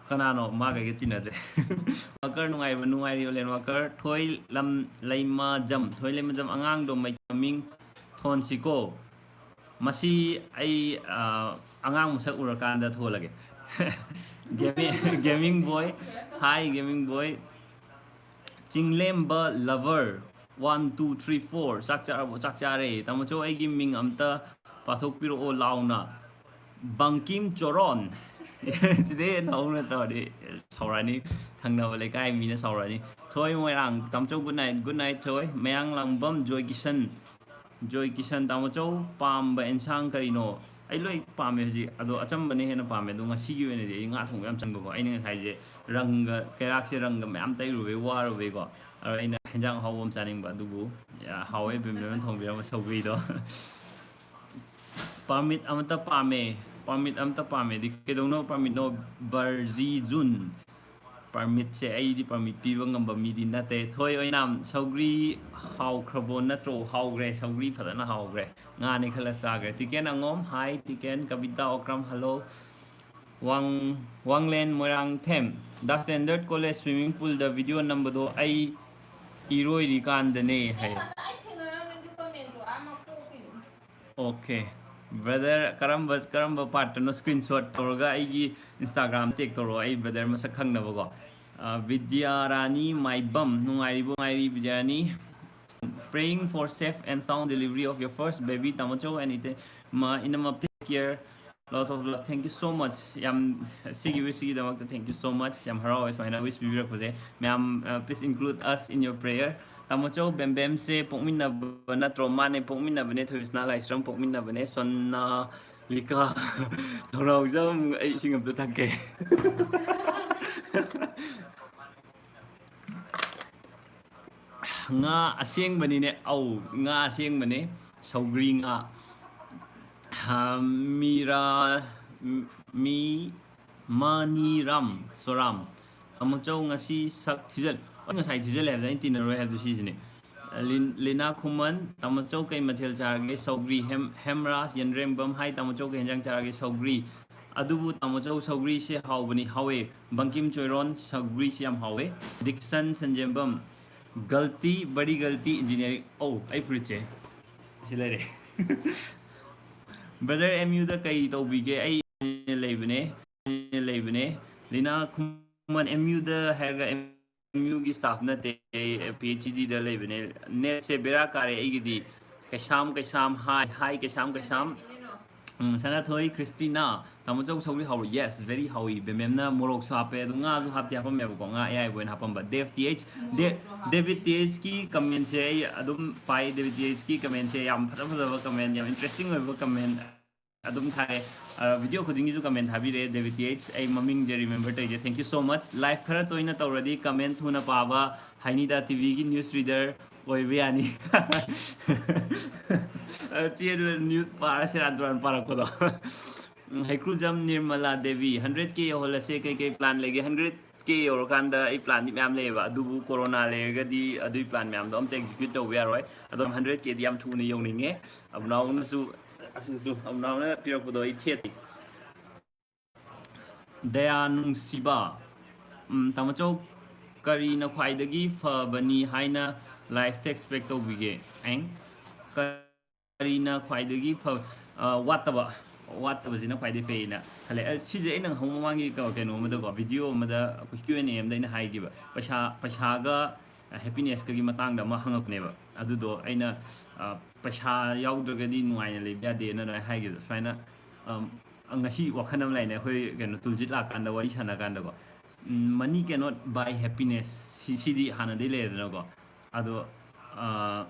ꯀꯅꯥꯅꯣ? ꯃꯥꯒ ꯑꯩꯒ ꯇꯤꯟꯅꯗ꯭ꯔꯦ꯫ ꯋꯥꯀꯔ ꯅꯨꯡꯉꯥꯏꯕ? ꯅꯨꯡꯉꯥꯏꯔꯤ, ꯎꯂꯦꯟ ꯋꯥꯀꯔ꯫ ꯊꯣꯏ ꯂꯝ, ꯂꯩꯃꯖꯝ, ꯊꯣꯏ ꯂꯩꯃꯖꯝ, ꯑꯉꯥꯡꯗꯣ ꯃꯩ ꯃꯃꯤꯡ ꯊꯣꯟꯁꯤꯀꯣ꯫ ꯃꯁꯤ ꯑꯩ, ꯑ, ꯑꯉꯥꯡ ꯃꯁꯛ ꯎꯔꯀꯥꯟꯗ ꯊꯣꯜꯂꯒꯦ꯫ Gaming, Gaming Boy, hi Gaming Boy꯫ ꯆꯤꯡꯂꯦꯝꯕ lover, One, two, three, four. ꯆꯥꯛ ꯆꯥꯔꯕꯣ? ꯆꯥꯛ ꯆꯥꯔꯦ꯫ ꯇꯥꯃꯣꯆꯧ, ꯑꯩꯒꯤ ꯃꯤꯡ ꯑꯝꯇ ꯄꯥꯊꯣꯛꯄꯤꯔꯛꯑꯣ ꯂꯥꯎꯅ꯫ ꯕꯪꯀꯤꯝ ꯆꯣꯔꯣꯟ꯫ ꯁꯤꯗꯩ ꯍꯦꯟꯅ ꯍꯧꯅ ꯇꯧꯔꯗꯤ ꯁꯥꯎꯔꯛꯑꯅꯤ꯫ ꯊꯪꯅꯕ ꯂꯩꯀꯥꯏ ꯃꯤꯅ ꯁꯥꯎꯔꯛꯑꯅꯤ꯫ ꯊꯣꯏ ꯃꯣꯏꯔꯥꯡ, ꯇꯥꯃꯣꯆꯧ, good night, good night, ꯊꯣꯏ꯫ ꯃꯌꯥꯡ ꯂꯥꯡꯕꯝ, ꯖꯣꯏ ꯀꯤꯁꯟ꯫ ꯖꯣꯏ ꯀꯤꯁꯟ, ꯇꯥꯃꯣꯆꯧ, ꯄꯥꯝꯕ ꯑꯦꯟꯁꯥꯡ ꯀꯔꯤꯅꯣ? ꯑꯩ ꯂꯣꯏ ꯄꯥꯝꯃꯦ ꯍꯧꯖꯤꯛ, ꯑꯗꯣ ꯑꯆꯝꯕꯅ ꯍꯦꯟꯅ ꯄꯥꯝꯃꯦ꯫ ꯑꯗꯣ ꯉꯁꯤꯒꯤ ꯑꯣꯏꯅꯗꯤ ꯑꯩ ꯉꯥ ꯊꯣꯡꯕ ꯌꯥꯝ ꯆꯪꯕꯀꯣ꯫ ꯑꯩꯅ ꯉꯁꯥꯏꯁꯦ ꯔꯪꯒ, ꯀꯩꯔꯥꯛꯁꯦ ꯔꯪꯒ ꯃꯌꯥꯝ ꯇꯩꯔꯨꯕꯩ ꯋꯥꯔꯨꯕꯩꯀꯣ꯫ ꯑꯗꯣ ꯑꯩꯅ ꯍꯦꯟꯖꯥꯡ ꯑꯍꯥꯎꯕ ꯑꯃ ꯆꯥꯅꯤꯡꯕ, ꯑꯗꯨꯕꯨ, ꯌꯥ, ꯍꯥꯎꯋꯦ ꯕꯦꯝꯕꯦꯝꯅ ꯊꯣꯡꯕꯤꯔꯝꯕ ꯁꯧꯒ꯭ꯔꯤꯗꯣ꯫ Permit ꯑꯃꯇ ꯄꯥꯝꯃꯦ, permit ꯑꯃꯇ ꯄꯥꯝꯃꯦꯗꯤ꯫ ꯀꯩꯗꯧꯅꯕ permitꯅꯣ? ꯕꯔꯖꯤ ꯖꯨꯟ꯫ Permitꯁꯦ ꯑꯩꯗꯤ permit ꯄꯤꯕ ꯉꯝꯕ ꯃꯤꯗꯤ ꯅꯠꯇꯦ꯫ ꯊꯣꯏ ꯑꯣꯏꯅꯥꯝ, ꯁꯧꯒ꯭ꯔꯤ ꯍꯥꯎꯈ꯭ꯔꯕꯣ? ꯅꯠꯇ꯭ꯔꯣ? ꯍꯥꯎꯈ꯭ꯔꯦ, ꯁꯧꯒ꯭ꯔꯤ ꯐꯖꯅ ꯍꯥꯎꯈ꯭ꯔꯦ꯫ ꯉꯥꯅꯤ ꯈꯜꯂ ꯆꯥꯈ꯭ꯔꯦ꯫ ꯇꯤꯀꯦꯟ ꯑꯉꯣꯝ, hi꯫ ꯇꯤꯀꯦꯟ꯫ ꯀꯕꯤꯇꯥ ꯑꯣꯀ꯭ꯔꯝ, hello꯫ ꯋꯥꯡ-, ꯋꯥꯡꯂꯦꯟ Moirangthem, The Standard College swimming poolꯗ video ꯅꯝꯕꯗꯣ ꯑꯩ ꯏꯔꯣꯏꯔꯤꯀꯥꯟꯗꯅꯦ ꯍꯥꯏ꯫ ꯑꯣꯀꯦ꯫ Brother, ꯀꯔꯝꯕ, ꯀꯔꯝꯕ partꯇꯅꯣ? Screenshot ꯇꯧꯔꯒ ꯑꯩꯒꯤ Instagram tag ꯇꯧꯔꯛꯑꯣ, ꯑꯩ brother ꯃꯁꯛ ꯈꯪꯅꯕꯀꯣ꯫ ꯑ, ꯕꯤꯗ꯭ꯌꯥꯔꯥꯅꯤ ꯃꯥꯏꯕꯝ, ꯅꯨꯡꯉꯥꯏꯔꯤꯕꯣ? ꯅꯨꯡꯉꯥꯏꯔꯤ, ꯕꯤꯗ꯭ꯌꯥꯔꯥꯅꯤ꯫ Praying for safe and sound delivery of your first baby, ꯇꯥꯃꯣꯆꯧ and ꯏꯇꯩ-, ꯃ-, ꯏꯅꯝꯃ, take care, lots of love, thank you so much꯫ ꯌꯥꯝ, ꯁꯤꯒꯤ wishꯁꯤꯒꯤꯗꯃꯛꯇ thank you so much꯫ ꯌꯥꯝ ꯍꯔꯥꯎꯋꯦ ꯁꯨꯃꯥꯏꯅ wish ꯄꯤꯕꯤꯔꯛꯄꯁꯦ꯫ ꯃꯌꯥꯝ, ꯑ, please include us in your prayer꯫ ꯇꯥꯃꯣꯆꯧ, ꯕꯦꯝꯕꯦꯝꯁꯦ ꯄꯣꯛꯃꯤꯟꯅꯕ ꯅꯠꯇ꯭ꯔꯣ? ꯃꯥꯅꯦ, ꯄꯣꯛꯃꯤꯟꯅꯕꯅꯦ꯫ ꯊꯣꯏꯕꯤꯁꯅꯥ ꯂꯥꯏꯁ꯭ꯔꯝ ꯄꯣꯛꯃꯤꯟꯅꯕꯅꯦ꯫ ꯁꯣꯅꯥ ꯂꯤꯀꯥ ꯊꯧꯅꯥꯎꯖꯝ, ꯑꯩ ꯏꯁꯤꯡ ꯑꯝꯇ ꯊꯛꯀꯦ꯫ ꯉꯥ ꯑꯁꯦꯡꯕꯅꯤꯅꯦ꯫ ꯑꯧ, ꯉꯥ ꯑꯁꯦꯡꯕꯅꯦ꯫ ꯁꯧꯒ꯭ꯔꯤ ꯉꯥ꯫ ꯍꯥ, ꯃꯤꯔꯥ, ꯃꯤ, ꯃꯅꯤꯔꯥꯝ ꯁꯣꯔꯥꯝ꯫ ꯇꯥꯃꯣꯆꯧ ꯉꯁꯤ ꯁꯛ ꯊꯤꯖꯜ-, ꯑꯩ ꯉꯁꯥꯏ ꯊꯤꯖꯜꯂꯦ ꯍꯥꯏꯕꯗ ꯑꯩꯅ ꯇꯤꯟꯅꯔꯣꯏ ꯍꯥꯏꯕꯗꯨ ꯁꯤꯁꯤꯅꯦ꯫ ꯂꯤꯟ-, ꯂꯤꯅꯥ ꯈꯨꯃꯟ, ꯇꯥꯃꯣꯆꯧ ꯀꯩ ꯃꯊꯦꯜ ꯆꯥꯔꯒꯦ? ꯁꯧꯒ꯭ꯔꯤ꯫ ꯍꯦꯝ-, ꯍꯦꯝꯔꯥꯖ ꯌꯦꯟꯗ꯭ꯔꯦꯝꯕꯝ, hi ꯇꯥꯃꯣꯆꯧ ꯀꯩ ꯍꯦꯟꯖꯥꯡ ꯆꯥꯔꯒꯦ? ꯁꯧꯒ꯭ꯔꯤ꯫ ꯑꯗꯨꯕꯨ ꯇꯥꯃꯣꯆꯧ ꯁꯧꯒ꯭ꯔꯤꯁꯦ ꯍꯥꯎꯕꯅꯤ, ꯍꯥꯎꯋꯦ꯫ ꯕꯪꯀꯤꯝ ꯆꯣꯏꯔꯣꯟ, ꯁꯧꯒ꯭ꯔꯤꯁꯦ ꯌꯥꯝ ꯍꯥꯎꯋꯦ꯫ ꯗꯤꯛꯁꯟ ꯁꯟꯖꯦꯝꯕꯝ, ꯒꯜꯇꯤ, ꯕꯔꯤ ꯒꯜꯇꯤ ꯏꯟꯖꯤꯅꯤꯌꯥꯔꯤꯡ꯫ ꯑꯧ, ꯑꯩ ꯐꯨꯔꯤꯠꯁꯦ ꯁꯤ ꯂꯩꯔꯦ꯫ Brother, M Uꯗ ꯀꯩ ꯇꯧꯕꯤꯒꯦ? ꯑꯩ ꯂꯩꯕꯅꯦ, ꯂꯩꯕꯅꯦ꯫ ꯂꯤꯅꯥ ꯈꯨꯃꯟ, M Uꯗ ꯍꯥꯏꯔꯒ ꯑꯦꯝ ꯌꯨꯒꯤ ꯁ꯭ꯇꯥꯐ ꯅꯠꯇꯦ, ꯑꯩ ꯄꯤ ꯑꯩꯆ ꯗꯤꯗ ꯂꯩꯕꯅꯦ꯫ ꯅꯦꯠꯁꯦ ꯕꯦꯔꯥ ꯀꯥꯔꯦ ꯑꯩꯒꯤꯗꯤ꯫ ꯀꯩꯁꯥꯝ, ꯀꯩꯁꯥꯝ, ꯍꯥꯏ, ꯍꯥꯏ, ꯀꯩꯁꯥꯝ, ꯀꯩꯁꯥꯝ꯫ ꯎꯝ, ꯁꯅꯥꯊꯣꯏ ꯈ꯭ꯔꯤꯁꯇꯤꯅꯥ, ꯇꯥꯃꯣ ꯆꯧ ꯁꯧꯒ꯭ꯔꯤ ꯍꯥꯎꯕ꯭ꯔꯣ? Yes, very ꯍꯥꯎꯏ꯫ ꯕꯦꯃꯦꯝꯅ ꯃꯣꯔꯣꯛꯁꯨ ꯍꯥꯞꯄꯦ, ꯑꯗꯨ ꯉꯥꯁꯨ ꯍꯥꯞꯇꯤ ꯍꯥꯞꯄꯝꯃꯦꯕꯀꯣ, ꯉꯥ ꯑꯌꯥꯏꯕ ꯑꯣꯏꯅ ꯍꯥꯞꯄꯝꯕ꯫ ꯗꯦꯕ ꯇꯤ ꯑꯩꯆ, ꯗꯦ-, ꯃꯣꯔꯣꯛꯇꯣ ꯍꯥꯞꯄꯦ꯫ ꯗꯦꯕꯤꯠ ꯇꯤ ꯑꯩꯆꯀꯤ ꯀꯃꯦꯟꯁꯦ ꯑꯩ ꯑꯗꯨꯝ ꯄꯥꯏ, ꯗꯦꯕꯤꯠ ꯇꯤ ꯑꯩꯆꯀꯤ ꯀꯃꯦꯟꯁꯦ ꯌꯥꯝ ꯐꯖ ꯐꯖꯕ ꯀꯃꯦꯟ, ꯌꯥꯝ ꯏꯟꯇꯔꯦꯁꯇꯤꯡ ꯑꯣꯏꯕ ꯀꯃꯦꯟ ꯑꯗꯨꯝ ꯊꯥꯔꯛꯑꯦ꯫ ꯑ, ꯚꯤꯗꯤꯑꯣ ꯈꯨꯗꯤꯡꯒꯤꯁꯨ ꯀꯃꯦꯟ ꯊꯥꯕꯤꯔꯛꯑꯦ, ꯗꯦꯕꯤꯠ ꯇꯤ ꯑꯩꯆ꯫ ꯑꯩ ꯃꯃꯤꯡꯁꯦ ꯔꯤꯃꯦꯝꯕꯔ ꯇꯧꯔꯤꯁꯦ꯫ Thank you so much꯫ Life ꯈꯔ ꯇꯣꯏꯅ ꯇꯧꯔꯗꯤ ꯀꯃꯦꯟ ꯊꯨꯅ ꯄꯥꯕ ꯍꯥꯏꯅꯤꯗ, ꯇꯤ ꯚꯤꯒꯤ ꯅ꯭ꯌꯨꯁ ꯔꯤꯗꯔ ꯑꯣꯏꯕ ꯌꯥꯅꯤ꯫ ꯑ, ꯆꯦꯗꯨꯅ ꯅ꯭ꯌꯨꯁ ꯄꯥꯔ ꯁꯦꯔꯥꯟ ꯇꯨꯔꯥꯟ ꯄꯥꯔꯛꯄꯗꯣ꯫ ꯎꯝ, ꯍꯩꯀ꯭ꯔꯨꯖꯝ ꯅꯤꯔꯃꯂꯥ ꯗꯦꯕꯤ, ꯍꯟꯗ꯭ꯔꯦꯠ ꯀꯦ ꯌꯧꯍꯜꯂꯁꯦ, ꯀꯩꯀꯩ ꯄ꯭ꯂꯥꯟ ꯂꯩꯒꯦ? ꯍꯟꯗ꯭ꯔꯦꯠ ꯀꯦ ꯌꯧꯔꯀꯥꯟꯗ ꯑꯩ ꯄ꯭ꯂꯥꯟꯗꯤ ꯃꯌꯥꯝ ꯂꯩꯌꯦꯕ, ꯑꯗꯨꯕꯨ ꯀꯣꯔꯣꯅꯥ ꯂꯩꯔꯒꯗꯤ ꯑꯗꯨꯒꯤ ꯄ꯭ꯂꯥꯟ ꯃꯌꯥꯝꯗꯣ ꯑꯝꯇ ꯑꯦꯛꯖꯤꯀ꯭ꯌꯨꯠ ꯇꯧꯕ ꯌꯥꯔꯣꯏ꯫ ꯑꯗꯣ ꯍꯟꯗ꯭ꯔꯦꯠ ꯀꯦꯗꯤ ꯌꯥꯝ ꯊꯨꯅ ꯌꯧꯅꯤꯡꯉꯦ꯫ ꯑꯕꯨꯅꯥꯎꯅꯁꯨ, ꯑꯁꯤꯁꯨ ꯑꯕꯨꯅꯥꯎꯅ ꯄꯤꯔꯛꯄꯗꯣ ꯑꯩ ꯊꯦꯠꯇꯦ꯫ ꯗꯌꯥ ꯅꯨꯡꯁꯤꯕ, ꯎꯝ, ꯇꯥꯃꯣꯆꯧ, ꯀꯔꯤꯅ ꯈ꯭ꯋꯥꯏꯗꯒꯤ ꯐꯕꯅꯤ ꯍꯥꯏꯅ ꯂꯥꯏꯐꯇ ꯑꯦꯛꯁꯄꯦꯛ ꯇꯧꯕꯤꯒꯦ? ꯑꯦꯡ? ꯀꯔꯤꯅ ꯈ꯭ꯋꯥꯏꯗꯒꯤ ꯐ-, ꯑ, ꯋꯥꯠꯇꯕ, ꯋꯥꯠꯇꯕꯁꯤꯅ ꯈ꯭ꯋꯥꯏꯗꯒꯤ ꯐꯩꯅ ꯈꯜꯂꯦ꯫ ꯑ, ꯁꯤꯁꯦ ꯑꯩꯅ ꯉꯍꯧ ꯃꯃꯥꯡꯒꯤ ꯀ-, ꯀꯩꯅꯣ ꯑꯃꯗꯀꯣ, ꯚꯤꯗꯤꯑꯣ ꯑꯃꯗ ꯑꯩꯈꯣꯏ ꯀ꯭ꯌꯨ ꯑꯦꯟ ꯑꯦ ꯑꯃꯗ ꯑꯩꯅ ꯍꯥꯏꯈꯤꯕ, ꯄꯩꯁꯥ, ꯄꯩꯁꯥꯒ ꯍꯦꯄꯤꯅꯦꯁꯀꯒꯤ ꯃꯇꯥꯡꯗ ꯑꯃ ꯍꯪꯉꯛꯄꯅꯦꯕ꯫ ꯑꯗꯨꯗꯣ ꯑꯩꯅ, ꯑ, ꯄꯩꯁꯥ ꯌꯥꯎꯗ꯭ꯔꯒꯗꯤ ꯅꯨꯡꯉꯥꯏꯅ ꯂꯩꯕ ꯌꯥꯗꯦꯅ ꯑꯗꯨꯃꯥꯏꯅ ꯍꯥꯏꯈꯤꯕꯗꯣ꯫ ꯁꯨꯃꯥꯏꯅ, ꯑꯝ, ꯉꯁꯤ ꯋꯥꯈꯜ ꯑꯃ ꯂꯩꯅꯦ, ꯑꯩꯈꯣꯏ ꯀꯩꯅꯣ, ꯇꯨꯜꯖꯤꯠ ꯂꯥꯛꯀꯥꯟꯗ, ꯋꯥꯔꯤ ꯁꯥꯟꯅ ꯀꯥꯟꯗꯀꯣ꯫ ꯎꯝ, "Money cannot buy happiness"꯫ ꯁꯤ, ꯁꯤꯗꯤ ꯍꯥꯟꯅꯗꯩ ꯂꯩꯔꯦꯗꯅꯀꯣ꯫ ꯑꯗꯣ, ꯑ,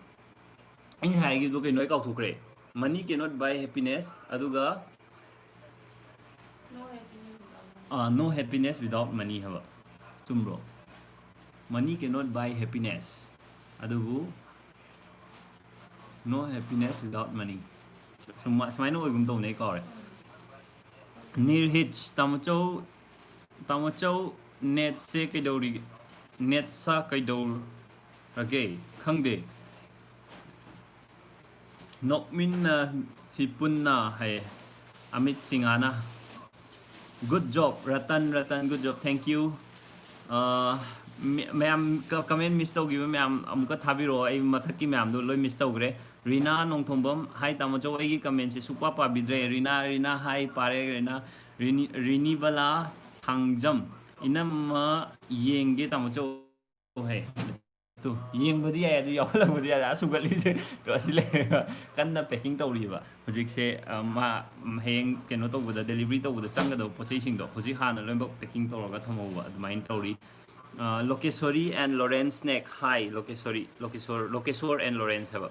ꯑꯩꯅ ꯉꯁꯥꯏ ꯍꯥꯏꯈꯤꯕꯗꯣ ꯀꯩꯅꯣ, ꯑꯩ ꯀꯥꯎꯊꯣꯛꯈ꯭ꯔꯦ꯫ "Money cannot buy happiness", ꯑꯗꯨꯒ, No happiness without ꯑ, "No happiness without money" ꯍꯥꯏꯕ꯫ ꯆꯨꯝꯕ꯭ꯔꯣ? "Money cannot buy happiness", ꯑꯗꯨꯕꯨ "No happiness without money"꯫ ꯁꯨꯝ-, ꯁꯨꯃꯥꯏꯅ ꯑꯣꯏꯒꯨꯝ ꯇꯧꯅꯦ, ꯑꯩ ꯀꯥꯎꯔꯦ꯫ ꯅꯤꯔꯍꯤꯠꯁ, ꯇꯥꯃꯣꯆꯧ, ꯇꯥꯃꯣꯆꯧ, ꯅꯦꯠꯁꯦ ꯀꯩꯗꯧꯔꯤꯒꯦ? ꯅꯦꯠꯁ ꯀꯩꯗꯧꯔꯒꯦ? ꯈꯪꯗꯦ꯫ ꯅꯣꯛꯃꯤꯟꯅꯁꯤ ꯄꯨꯟꯅ ꯍꯥꯏꯌꯦ Amit ꯁꯤꯡꯍꯥꯅ꯫ Good job, Ratan, Ratan, good job, thank you꯫ ꯑ, ꯃꯤ-, ꯃꯌꯥꯝ ꯀ-, ꯀꯃꯦꯟ ꯃꯤꯁ ꯇꯧꯈꯤꯕ ꯃꯌꯥꯝ ꯑꯃꯨꯛꯀ ꯊꯥꯕꯤꯔꯛꯑꯣ, ꯑꯩ ꯃꯊꯛꯀꯤ ꯃꯌꯥꯝꯗꯣ ꯂꯣꯏ ꯃꯤꯁ ꯇꯧꯈ꯭ꯔꯦ꯫ ꯔꯤꯅꯥ ꯅꯣꯡꯊꯣꯝꯕꯝ, "ꯍꯥꯏ ꯇꯥꯃꯣꯆꯧ, ꯑꯩꯒꯤ ꯀꯃꯦꯟꯁꯦ ꯁꯨꯛꯄꯥ ꯄꯥꯕꯤꯗ꯭ꯔꯦ"꯫ ꯔꯤꯅꯥ, ꯔꯤꯅꯥ, ꯍꯥꯏ, ꯄꯥꯔꯦ, ꯔꯤꯅꯥ꯫ ꯔꯤꯅꯤ-, ꯔꯤꯅꯤꯕꯂꯥ ꯊꯥꯡꯖꯝ, "ꯏꯅꯝꯃ ꯌꯦꯡꯒꯦ ꯇꯥꯃꯣꯆꯧ"꯫ ꯍꯦ꯫ ꯇꯨ, ꯌꯦꯡꯕꯗꯤ ꯌꯥꯏ, ꯑꯗꯨ ꯌꯥꯎꯍꯜꯂꯝꯕꯗꯤ ꯌꯥꯏ꯫ ꯑꯁꯨꯒꯠꯂꯤꯁꯦ꯫ ꯇꯨ, ꯑꯁꯤ ꯂꯩꯔꯦꯕ꯫ ꯀꯟꯅ packing ꯇꯧꯔꯤꯕ꯫ ꯍꯧꯖꯤꯛꯁꯦ, ꯑ, ꯃꯥ, ꯎꯝ, ꯍꯌꯦꯡ ꯀꯩꯅꯣ ꯇꯧꯕꯗ, delivery ꯇꯧꯕꯗ ꯆꯪꯒꯗꯕ ꯄꯣꯠ ꯆꯩꯁꯤꯡꯗꯣ ꯍꯧꯖꯤꯛ ꯍꯥꯟꯅ ꯂꯣꯏꯅꯃꯛ packing ꯇꯧꯔꯒ ꯊꯝꯍꯧꯕ ꯑꯗꯨꯃꯥꯏꯅ ꯇꯧꯔꯤ꯫ ꯑ, ꯂꯣꯀꯦꯁꯣꯔꯤ and Lorenz neck. Hi, ꯂꯣꯀꯦꯁꯣꯔꯤ, ꯂꯣꯀꯦꯁꯣꯔ, ꯂꯣꯀꯦꯁꯣꯔ and Lorenz ꯍꯥꯏꯕ꯫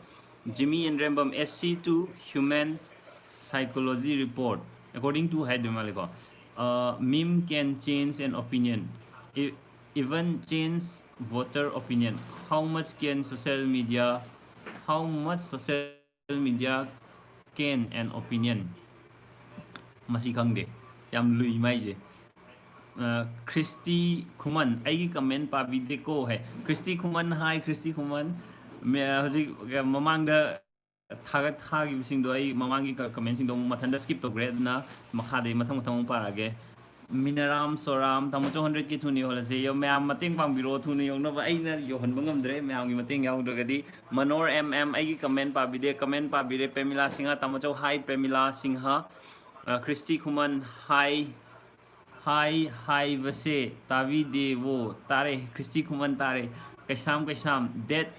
Jimmy and ꯔꯦꯝꯕꯝ, S C two human psychology report, according to ꯍꯥꯏꯗꯣꯏ ꯃꯥꯜꯂꯦꯀꯣ꯫ Uh, meme can change an opinion, e-, even change voter opinion. How much can social media, how much social media can an opinion? ꯃꯁꯤ ꯈꯪꯗꯦ꯫ ꯌꯥꯝ ꯂꯨꯏ ꯃꯥꯏꯁꯦ꯫ ꯑ, ꯈ꯭ꯔꯤꯁꯇꯤ ꯈꯨꯃꯟ, ꯑꯩꯒꯤ comment ꯄꯥꯕꯤꯗꯦꯀꯣ ꯍꯥꯏ꯫ ꯈ꯭ꯔꯤꯁꯇꯤ ꯈꯨꯃꯟ, hi ꯈ꯭ꯔꯤꯁꯇꯤ ꯈꯨꯃꯟ꯫ ꯃꯦ-, ꯍꯧꯖꯤꯛ ꯃꯃꯥꯡꯗ ꯊꯥꯒꯠ-, ꯊꯥꯈꯤꯕꯁꯤꯡꯗꯣ ꯑꯩ ꯃꯃꯥꯡꯒꯤ ꯀ-, commentꯁꯤꯡꯗꯣ ꯑꯃꯨꯛ ꯃꯊꯟꯇ skip ꯇꯧꯈ꯭ꯔꯦ, ꯑꯗꯨꯅ ꯃꯈꯥꯗꯩ ꯃꯊꯪ ꯃꯊꯪ ꯑꯃꯨꯛ ꯄꯥꯔꯛꯑꯒꯦ꯫ ꯃꯤꯅꯔꯥꯝ ꯁꯣꯔꯥꯝ, ꯇꯥꯃꯣ ꯆꯧ hundred K ꯊꯨꯅ ꯌꯧꯍꯜꯂꯁꯦ꯫ ꯌꯧ-, ꯃꯌꯥꯝ ꯃꯇꯦꯡ ꯄꯥꯡꯕꯤꯔꯣ, ꯊꯨꯅ ꯌꯧꯅꯕ꯫ ꯑꯩꯅ ꯌꯧꯍꯟꯕ ꯉꯝꯗ꯭ꯔꯦ ꯃꯌꯥꯝꯒꯤ ꯃꯇꯦꯡ ꯌꯥꯎꯗ꯭ꯔꯒꯗꯤ꯫ ꯃꯅꯣꯔ M M, ꯑꯩꯒꯤ comment ꯄꯥꯕꯤꯗꯦ, comment ꯄꯥꯕꯤꯔꯦ꯫ ꯄ꯭ꯔꯦꯃꯤꯂꯥ ꯁꯤꯡꯍ, ꯇꯥꯃꯣ ꯆꯧ, hi ꯄ꯭ꯔꯦꯃꯤꯂꯥ ꯁꯤꯡꯍ꯫ ꯑ, ꯈ꯭ꯔꯤꯁꯇꯤ ꯈꯨꯃꯟ, hi꯫ Hi ꯍꯥꯏꯕꯁꯦ ꯇꯥꯕꯤꯗꯦꯕꯣ꯫ ꯇꯥꯔꯦ, ꯈ꯭ꯔꯤꯁꯇꯤ ꯈꯨꯃꯟ ꯇꯥꯔꯦ꯫ ꯀꯩꯁꯥꯝ, ꯀꯩꯁꯥꯝ, date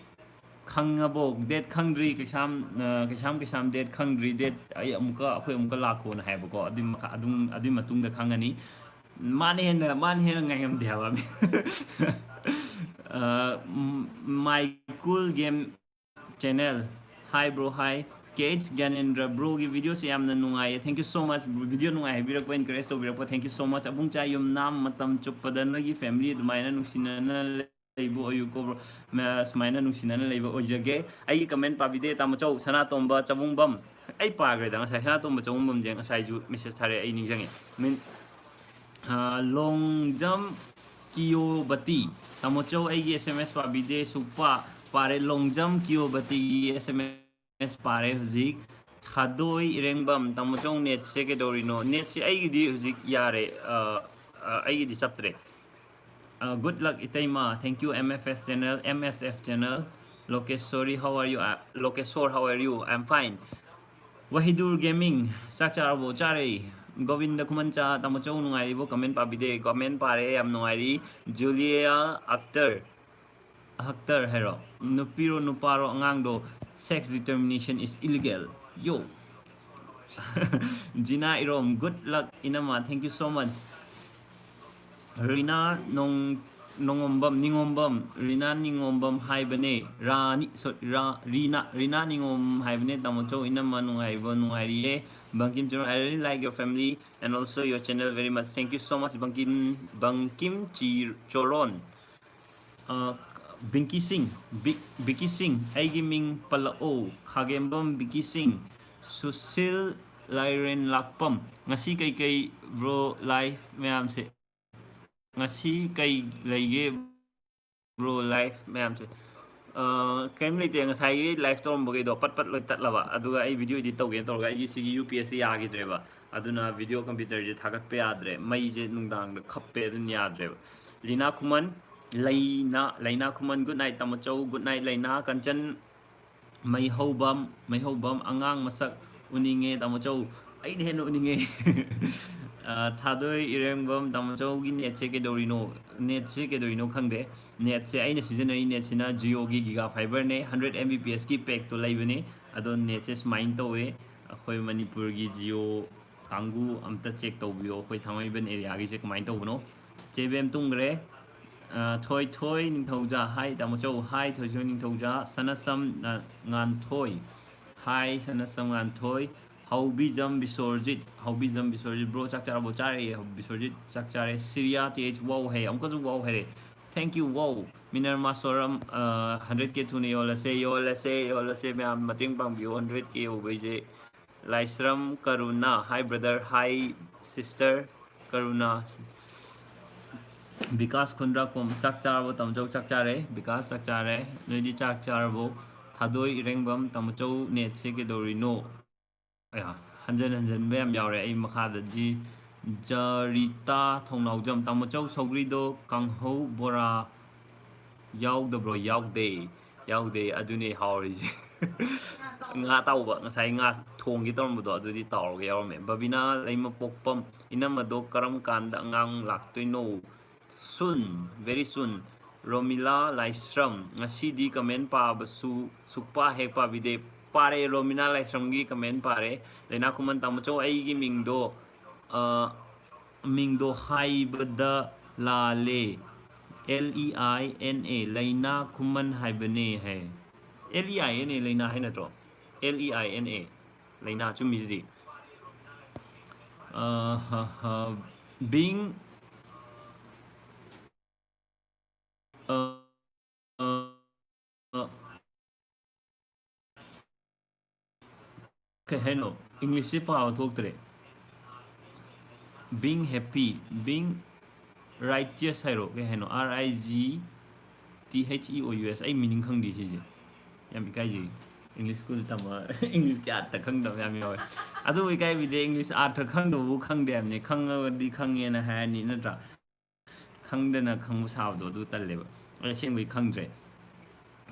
ꯈꯪꯉꯕꯣ? Date ꯈꯪꯗ꯭ꯔꯤ꯫ ꯀꯩꯁꯥꯝ, ꯑ, ꯀꯩꯁꯥꯝ, ꯀꯩꯁꯥꯝ, date ꯈꯪꯗ꯭ꯔꯤ꯫ Date ꯑꯩ ꯑꯃꯨꯛꯀ, ꯑꯩꯈꯣꯏ ꯑꯃꯨꯛꯀ ꯂꯥꯛꯈꯣꯅ ꯍꯥꯏꯕꯀꯣ꯫ ꯑꯗꯨꯏ ꯃꯈꯥ, ꯑꯗꯨꯝ, ꯑꯗꯨꯏ ꯃꯇꯨꯡꯗ ꯈꯪꯉꯅꯤ꯫ ꯃꯥꯅ ꯍꯦꯟꯅ, ꯃꯥꯅ ꯍꯦꯟꯅ ꯉꯥꯏꯉꯝꯗꯦ ꯍꯥꯏꯕ꯫ ꯑ, ꯎꯝ, My Cool Game Channel꯫ Hi bro, hi꯫ K H ꯒ꯭ꯌꯥꯅꯦꯟꯗ꯭ꯔ, broꯒꯤ videoꯁꯦ ꯌꯥꯝꯅ ꯅꯨꯡꯉꯥꯏꯌꯦ꯫ Thank you so much꯫ Video ꯅꯨꯡꯉꯥꯏ ꯍꯥꯏꯕꯤꯔꯛꯄ, encourage ꯇꯧꯕꯤꯔꯛꯄ, thank you so much꯫ ꯑꯕꯨꯡ ꯆꯥ ꯌꯨꯝꯅꯥꯝ, ꯃꯇꯝ ꯆꯨꯞꯄꯗ ꯅꯣꯏꯒꯤ family ꯑꯗꯨꯃꯥꯏꯅ ꯅꯨꯡꯁꯤꯅꯅ ꯂꯩꯕ ꯑꯣꯏꯌꯨꯀꯣ bro꯫ ꯃ-, ꯁꯨꯃꯥꯏꯅ ꯅꯨꯡꯁꯤꯅꯅ ꯂꯩꯕ ꯑꯣꯏꯖꯒꯦ꯫ ꯑꯩꯒꯤ comment ꯄꯥꯕꯤꯗꯦ, ꯇꯥꯃꯣ ꯆꯧ꯫ ꯁꯅꯥꯇꯣꯝꯕ ꯆꯕꯨꯡꯕꯝ꯫ ꯑꯩ ꯄꯥꯈ꯭ꯔꯦꯗ ꯉꯁꯥꯏ꯫ ꯁꯅꯥꯇꯣꯝꯕ ꯆꯕꯨꯡꯕꯝꯁꯦ ꯉꯁꯥꯏꯁꯨ message ꯊꯥꯔꯛꯑꯦ, ꯑꯩ ꯅꯤꯡꯁꯤꯡꯉꯦ꯫ ꯃꯤꯟ-, ꯑ, ꯂꯣꯡꯖꯝ ꯀꯤꯌꯣꯕꯇꯤ꯫ ꯇꯥꯃꯣ ꯆꯧ, ꯑꯩꯒꯤ S M S ꯄꯥꯕꯤꯗꯦ꯫ ꯁꯨꯛꯄꯥ ꯄꯥꯔꯦ꯫ ꯂꯣꯡꯖꯝ ꯀꯤꯌꯣꯕꯇꯤꯒꯤ S M S ꯄꯥꯔꯦ ꯍꯧꯖꯤꯛ꯫ ꯊꯥꯗꯣꯏ ꯏꯔꯦꯡꯕꯝ, ꯇꯥꯃꯣ ꯆꯧ, netꯁꯦ ꯀꯩꯗꯧꯔꯤꯅꯣ? Netꯁꯦ ꯑꯩꯒꯤꯗꯤ ꯍꯧꯖꯤꯛ ꯌꯥꯔꯦ꯫ ꯑ, ꯑ, ꯑꯩꯒꯤꯗꯤ ꯆꯞꯇ꯭ꯔꯦ꯫ ꯑ, good luck ꯏꯇꯩꯃ꯫ Thank you, M F S channel, M S F channel꯫ Lokeshwari, how are you? ꯑ, Lokeshwar, how are you? I'm fine꯫ Wahidur Gaming, ꯆꯥꯛ ꯆꯥꯔꯕꯣ? ꯆꯥꯔꯦ꯫ ꯒꯣꯕꯤꯟꯗ ꯈꯨꯃꯟꯆꯥ, ꯇꯥꯃꯣ ꯆꯧ ꯅꯨꯡꯉꯥꯏꯔꯤꯕꯣ? Comment ꯄꯥꯕꯤꯗꯦ꯫ Comment ꯄꯥꯔꯦ, ꯌꯥꯝ ꯅꯨꯡꯉꯥꯏꯔꯤ꯫ Julia Akhtar, ꯍꯛꯇꯔ ꯍꯥꯏꯔꯣ? ꯅꯨꯄꯤꯔꯣ ꯅꯨꯄꯥꯔꯣ ꯑꯉꯥꯡꯗꯣ? Sex determination is illegal. Yo. Jina Irom, good luck ꯏꯅꯝꯃ, thank you so much. ꯔꯤꯅꯥ ꯅꯣꯡ ꯅꯣꯡꯉꯣꯝꯕꯝ, ꯅꯤꯉꯣꯝꯕꯝ, ꯔꯤꯅꯥ ꯅꯤꯉꯣꯝꯕꯝ ꯍꯥꯏꯕꯅꯦ꯫ ꯔꯥꯅꯤ, sorry, ꯔꯥ-, ꯔꯤꯅꯥ, ꯔꯤꯅꯥ ꯅꯤꯉꯣꯝ ꯍꯥꯏꯕꯅꯦ꯫ ꯇꯥꯃꯣ ꯆꯧ, ꯏꯅꯝꯃ ꯅꯨꯡꯉꯥꯏꯔꯤꯕꯣ? ꯅꯨꯡꯉꯥꯏꯔꯤꯌꯦ꯫ Bangkim ꯆꯣꯔꯣꯟ, I really like your family and also your channel very much. Thank you so much, Bangkim, Bangkim ꯆꯤ-, ꯆꯣꯔꯣꯟ꯫ ꯑ, ꯕꯤꯡꯀꯤ ꯁꯤꯡ, ꯕꯤ-, ꯕꯤꯀꯤ ꯁꯤꯡ, ꯑꯩꯒꯤ ꯃꯤꯡ ꯄꯜꯂꯛꯑꯣ꯫ ꯈꯥꯒꯦꯝꯕꯝ ꯕꯤꯀꯤ ꯁꯤꯡ, ꯁꯨꯁꯤꯜ ꯂꯥꯏꯔꯦꯟ ꯂꯥꯛꯄꯝ꯫ ꯉꯁꯤ ꯀꯩꯀꯩ bro live ꯃꯌꯥꯝꯁꯦ? ꯉꯁꯤ ꯀꯩ ꯂꯩꯒꯦ bro live ꯃꯌꯥꯝꯁꯦ? ꯑ, ꯀꯩꯝ ꯂꯩꯇꯦ, ꯉꯁꯥꯏꯒꯤ live ꯇꯧꯔꯝꯕꯈꯩꯗꯣ ꯄꯠ ꯄꯠ ꯂꯣꯏ ꯇꯠꯂꯕ, ꯑꯗꯨꯒ ꯑꯩ video edit ꯇꯧꯒꯦꯅ ꯇꯧꯔꯒ ꯑꯩꯒꯤ ꯁꯤꯒꯤ ꯌꯨ ꯄꯤ ꯑꯦꯁꯁꯦ ꯌꯥꯈꯤꯗ꯭ꯔꯦꯕ, ꯑꯗꯨꯅ video computerꯁꯦ ꯊꯥꯒꯠꯄ ꯌꯥꯗ꯭ꯔꯦ, ꯃꯩꯁꯦ ꯅꯨꯡꯗꯥꯡꯗ ꯈꯞꯄꯦ, ꯑꯗꯨꯅ ꯌꯥꯗ꯭ꯔꯦꯕ꯫ ꯂꯤꯅꯥ ꯈꯨꯃꯟ, ꯂꯩꯅꯥ, ꯂꯩꯅꯥ ꯈꯨꯃꯟ, good night ꯇꯥꯃꯣ ꯆꯧ, good night ꯂꯩꯅꯥ꯫ ꯀꯟꯆꯟ ꯃꯩꯍꯧꯕꯝ, ꯃꯩꯍꯧꯕꯝ, ꯑꯉꯥꯡ ꯃꯁꯛ ꯎꯅꯤꯡꯉꯦ ꯇꯥꯃꯣ ꯆꯧ, ꯑꯩꯅ ꯍꯦꯟꯅ ꯎꯅꯤꯡꯉꯦ꯫ ꯑ, ꯊꯥꯗꯣꯏ ꯏꯔꯦꯡꯕꯝ, ꯇꯥꯃꯣ ꯆꯧꯒꯤ netꯁꯦ ꯀꯩꯗꯧꯔꯤꯅꯣ? Netꯁꯦ ꯀꯩꯗꯧꯔꯤꯅꯣ ꯈꯪꯗꯦ꯫ Netꯁꯦ ꯑꯩꯅ ꯁꯤꯖꯤꯟꯅꯔꯤ netꯁꯤꯅ Jioꯒꯤ Giga Fiberꯅꯦ, hundred M B P Sꯀꯤ packꯇꯣ ꯂꯩꯕꯅꯦ꯫ ꯑꯗꯣ netꯁꯦ ꯁꯨꯃꯥꯏꯅ ꯇꯧꯋꯦ, ꯑꯩꯈꯣꯏ ꯃꯅꯤꯄꯨꯔꯒꯤ Jio ꯀꯥꯡꯕꯨ ꯑꯝꯇ check ꯇꯧꯕꯤꯌꯣ, ꯑꯩꯈꯣꯏ ꯊꯥꯡꯃꯩꯕꯟ areaꯒꯤꯁꯦ ꯀꯃꯥꯏꯅ ꯇꯧꯕꯅꯣ? ꯆꯦꯕꯦꯝ ꯇꯨꯝꯈ꯭ꯔꯦ꯫ ꯑ, ꯊꯣꯏ ꯊꯣꯏ ꯅꯤꯡꯊꯧꯖꯥ, hi ꯇꯥꯃꯣ ꯆꯧ, hi ꯊꯣꯏ ꯊꯣꯏ ꯅꯤꯡꯊꯧꯖꯥ꯫ ꯁꯅꯁꯝ, ꯑ, ꯉꯥꯟꯊꯣꯏ, hi ꯁꯅꯁꯝ ꯉꯥꯟꯊꯣꯏ꯫ ꯍꯧꯕꯤꯖꯝ ꯕꯤꯁꯣꯔꯖꯤꯠ, ꯍꯧꯕꯤꯖꯝ ꯕꯤꯁꯣꯔꯖꯤꯠ, bro ꯆꯥꯛ ꯆꯥꯔꯕꯣ? ꯆꯥꯔꯦ꯫ ꯕꯤꯁꯣꯔꯖꯤꯠ ꯆꯥꯛ ꯆꯥꯔꯦ꯫ ꯁꯤꯔꯤꯌꯥ ꯇꯤ ꯑꯩꯆ wow ꯍꯥꯏꯌꯦ, ꯑꯃꯨꯛꯀꯁꯨ wow ꯍꯥꯏꯔꯦ꯫ Thank you wow꯫ ꯃꯤꯅꯔꯃꯥ ꯁꯣꯔꯝ, ꯑ, hundred K ꯊꯨꯅ ꯌꯧꯍꯜꯂꯁꯦ, ꯌꯧꯍꯜꯂꯁꯦ, ꯌꯧꯍꯜꯂꯁꯦ꯫ ꯃꯌꯥꯝ ꯃꯇꯦꯡ ꯄꯥꯡꯕꯤꯌꯣ, hundred K ꯌꯧꯕꯩꯁꯦ꯫ ꯂꯥꯏꯁ꯭ꯔꯝ ꯀꯔꯨꯅꯥ, hi brother, hi sister ꯀꯔꯨꯅꯥ꯫ Vikas ꯈꯨꯟꯗ꯭ꯔꯥꯛꯄꯝ, ꯆꯥꯛ ꯆꯥꯔꯕꯣ ꯇꯥꯃꯣ ꯆꯧ? ꯆꯥꯛ ꯆꯥꯔꯦ꯫ ꯕꯤꯀꯥꯁ ꯆꯥꯛ ꯆꯥꯔꯦ꯫ ꯅꯣꯏꯗꯤ ꯆꯥꯛ ꯆꯥꯔꯕꯣ? ꯊꯥꯗꯣꯏ ꯏꯔꯦꯡꯕꯝ, ꯇꯥꯃꯣ ꯆꯧ netꯁꯦ ꯀꯩꯗꯧꯔꯤꯅꯣ? ꯑꯌꯥ, ꯍꯟꯖꯟ ꯍꯟꯖꯟꯕ ꯌꯥꯝ ꯌꯥꯎꯔꯦ꯫ ꯑꯩ ꯃꯈꯥꯗ ꯖꯤ-, ꯖꯔꯤꯇꯥ ꯊꯣꯡꯅꯥꯎꯖꯝ, ꯇꯥꯃꯣ ꯆꯧ ꯁꯧꯒ꯭ꯔꯤꯗꯣ ꯀꯥꯡꯍꯧ ꯕꯣꯔꯥ ꯌꯥꯎꯗꯕ꯭ꯔꯣ? ꯌꯥꯎꯗꯦ, ꯌꯥꯎꯗꯦ꯫ ꯑꯗꯨꯅꯦ ꯍꯥꯎꯔꯤꯁꯦ꯫ ꯉꯥ ꯑꯇꯥꯎꯕ, ꯉꯁꯥꯏ ꯉꯥ ꯊꯣꯡꯒꯦ ꯇꯧꯔꯝꯕꯗꯣ ꯑꯗꯨꯗꯤ ꯇꯥꯎꯔꯒ ꯌꯥꯎꯔꯝꯃꯦ꯫ ꯕꯕꯤꯅꯥ ꯂꯩꯃꯄꯣꯛꯄꯝ, ꯏꯅꯝꯃꯗꯣ ꯀꯔꯝ ꯀꯥꯟꯗ ꯑꯉꯥꯡ ꯂꯥꯛꯇꯣꯏꯅꯣ? Soon, very soon꯫ ꯔꯣꯃꯤꯂꯥ ꯂꯥꯏꯁ꯭ꯔꯝ, ꯉꯁꯤꯗꯤ comment ꯄꯥꯕꯁꯨ ꯁꯨꯛꯄꯥ ꯍꯦꯛ ꯄꯥꯕꯤꯗꯦ꯫ ꯄꯥꯔꯦ, ꯔꯣꯃꯤꯂꯥ ꯂꯥꯏꯁ꯭ꯔꯝꯒꯤ comment ꯄꯥꯔꯦ꯫ ꯂꯩꯅꯥ ꯈꯨꯃꯟ, ꯇꯥꯃꯣꯆꯧ, ꯑꯩꯒꯤ ꯃꯤꯡꯗꯣ, ꯑ, ꯃꯤꯡꯗꯣ ꯍꯥꯏꯕꯗ ꯂꯥꯜꯂꯦ꯫ L E I N A, ꯂꯩꯅꯥ ꯈꯨꯃꯟ ꯍꯥꯏꯕꯅꯦ ꯍꯥꯏ꯫ L E I N A, ꯂꯩꯅꯥ ꯍꯥꯏ ꯅꯠꯇ꯭ꯔꯣ? L E I N A, ꯂꯩꯅꯥ, ꯆꯨꯝꯃꯤꯁꯤꯗꯤ꯫ ꯑ, ꯍ, ꯍ, being ꯑ, ꯑ, ꯑ, ꯀꯩ ꯍꯥꯏꯅꯣ? English ꯁꯦ ꯄꯥꯕ ꯊꯣꯛꯇ꯭ꯔꯦ꯫ Being happy, being righteous ꯍꯥꯏꯔꯣ? ꯀꯩ ꯍꯥꯏꯅꯣ? R I G T H E O U S꯫ ꯑꯩ meaning ꯈꯪꯗꯦ ꯁꯤꯁꯦ꯫ ꯌꯥꯝ ꯏꯀꯥꯏꯖꯩ꯫ English school ꯇꯝꯕ, English ꯀꯤ ꯑꯥꯔꯊ ꯈꯪꯗꯕ ꯌꯥꯝ ꯌꯥꯎꯋꯦ꯫ ꯑꯗꯨꯕꯨ ꯏꯀꯥꯏꯕꯤꯗꯦ, English ꯑꯥꯔꯊ ꯈꯪꯗꯕꯕꯨ ꯈꯪꯗꯦ ꯍꯥꯏꯕꯅꯤ꯫ ꯈꯪꯉꯒꯗꯤ ꯈꯪꯉꯦꯅ ꯍꯥꯏꯔꯅꯤ, ꯅꯠꯇ꯭ꯔꯥ? ꯈꯪꯗꯅ ꯈꯪꯕ ꯁꯥꯕꯗꯣ ꯑꯗꯨ ꯇꯜꯂꯦꯕ꯫ ꯑꯩ ꯑꯁꯦꯡꯕꯒꯤ ꯈꯪꯗ꯭ꯔꯦ꯫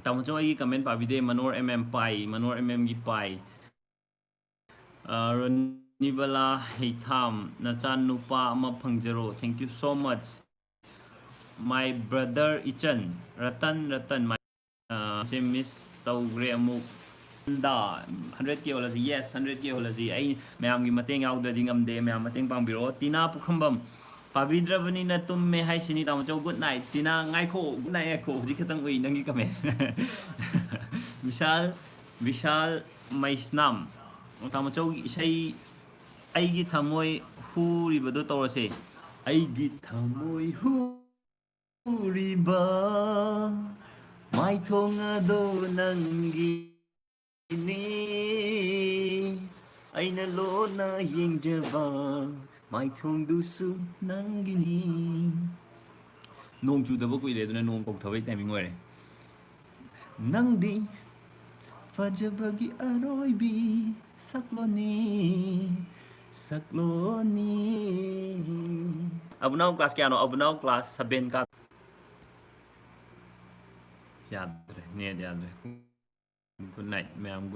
ꯇꯥꯃꯣꯆꯧ, ꯑꯩꯒꯤ comment ꯄꯥꯕꯤꯗꯦ꯫ ꯃꯅꯣꯔ M M ꯄꯥꯏ, ꯃꯅꯣꯔ M M ꯒꯤ ꯄꯥꯏ꯫ ꯑ, ꯔꯣꯅꯤꯕꯂꯥ ꯍꯩꯊꯥꯝ, ꯅꯆꯥꯅꯨꯄꯥ ꯑꯃ ꯐꯪꯖꯔꯣ꯫ Thank you so much꯫ My brother ꯏꯆꯟ, ꯔꯇꯟ, ꯔꯇꯟ, my, ꯑ, ꯁꯦ miss ꯇꯧꯈ꯭ꯔꯦ ꯑꯃꯨꯛ꯫ ꯗꯥ, hundred K ꯌꯧꯍꯜꯂꯁꯤ, yes, hundred K ꯌꯧꯍꯜꯂꯁꯤ꯫ ꯑꯩ ꯃꯌꯥꯝꯒꯤ ꯃꯇꯦꯡ ꯌꯥꯎꯗ꯭ꯔꯗꯤ ꯉꯝꯗꯦ, ꯃꯌꯥꯝ ꯃꯇꯦꯡ ꯄꯥꯡꯕꯤꯔꯛꯑꯣ꯫ ꯇꯤꯅꯥ ꯄꯨꯈ꯭ꯔꯝꯕꯝ, ꯄꯥꯕꯤꯗ꯭ꯔꯕꯅꯤꯅ ꯇꯨꯝꯃꯦ ꯍꯥꯏꯁꯤꯅꯤ ꯇꯥꯃꯣꯆꯧ, good night꯫ ꯇꯤꯅꯥ, ꯉꯥꯏꯈꯣ, good night, ꯉꯥꯏꯈꯣ, ꯍꯧꯖꯤꯛ ꯈꯛꯇꯪ ꯎꯏ ꯅꯪꯒꯤ comment꯫ ꯕꯤꯁꯥꯜ, ꯕꯤꯁꯥꯜ ꯃꯩꯁꯅꯥꯝ, ꯇꯥꯃꯣꯆꯧꯒꯤ ꯏꯁꯩ ꯑꯩꯒꯤ ꯊꯃꯣꯏ ꯍꯨꯔꯤꯕꯗꯣ ꯇꯧꯔꯁꯦ꯫ ꯑꯩꯒꯤ ꯊꯃꯣꯏ ꯍꯨꯔꯤꯕ ꯃꯥꯏꯊꯣꯡ ꯑꯗꯣ ꯅꯪꯒꯤꯅꯤ, ꯑꯩꯅ ꯂꯣꯟꯅ ꯌꯦꯡꯖꯕ ꯃꯥꯏꯊꯣꯡꯗꯨꯁꯨ ꯅꯪꯒꯤꯅꯤ꯫ ꯅꯣꯡ ꯆꯨꯗꯕ ꯀꯨꯏꯔꯦ, ꯑꯗꯨꯅ ꯅꯣꯡ ꯀꯧꯊꯕꯩ timing ꯑꯣꯏꯔꯦ꯫ ꯅꯪꯗꯤ ꯐꯖꯕꯒꯤ ꯑꯔꯣꯏꯕꯤ ꯁꯛꯂꯣꯅꯤ, ꯁꯛꯂꯣꯅꯤ꯫ ꯑꯕꯨꯅꯥꯎ class ꯀꯌꯥꯅꯣ? ꯑꯕꯨꯅꯥꯎ class seven ꯀꯥ꯫ ꯌꯥꯗ꯭ꯔꯦ, net ꯌꯥꯗ꯭ꯔꯦ꯫ Good night, ꯃꯌꯥꯝ꯫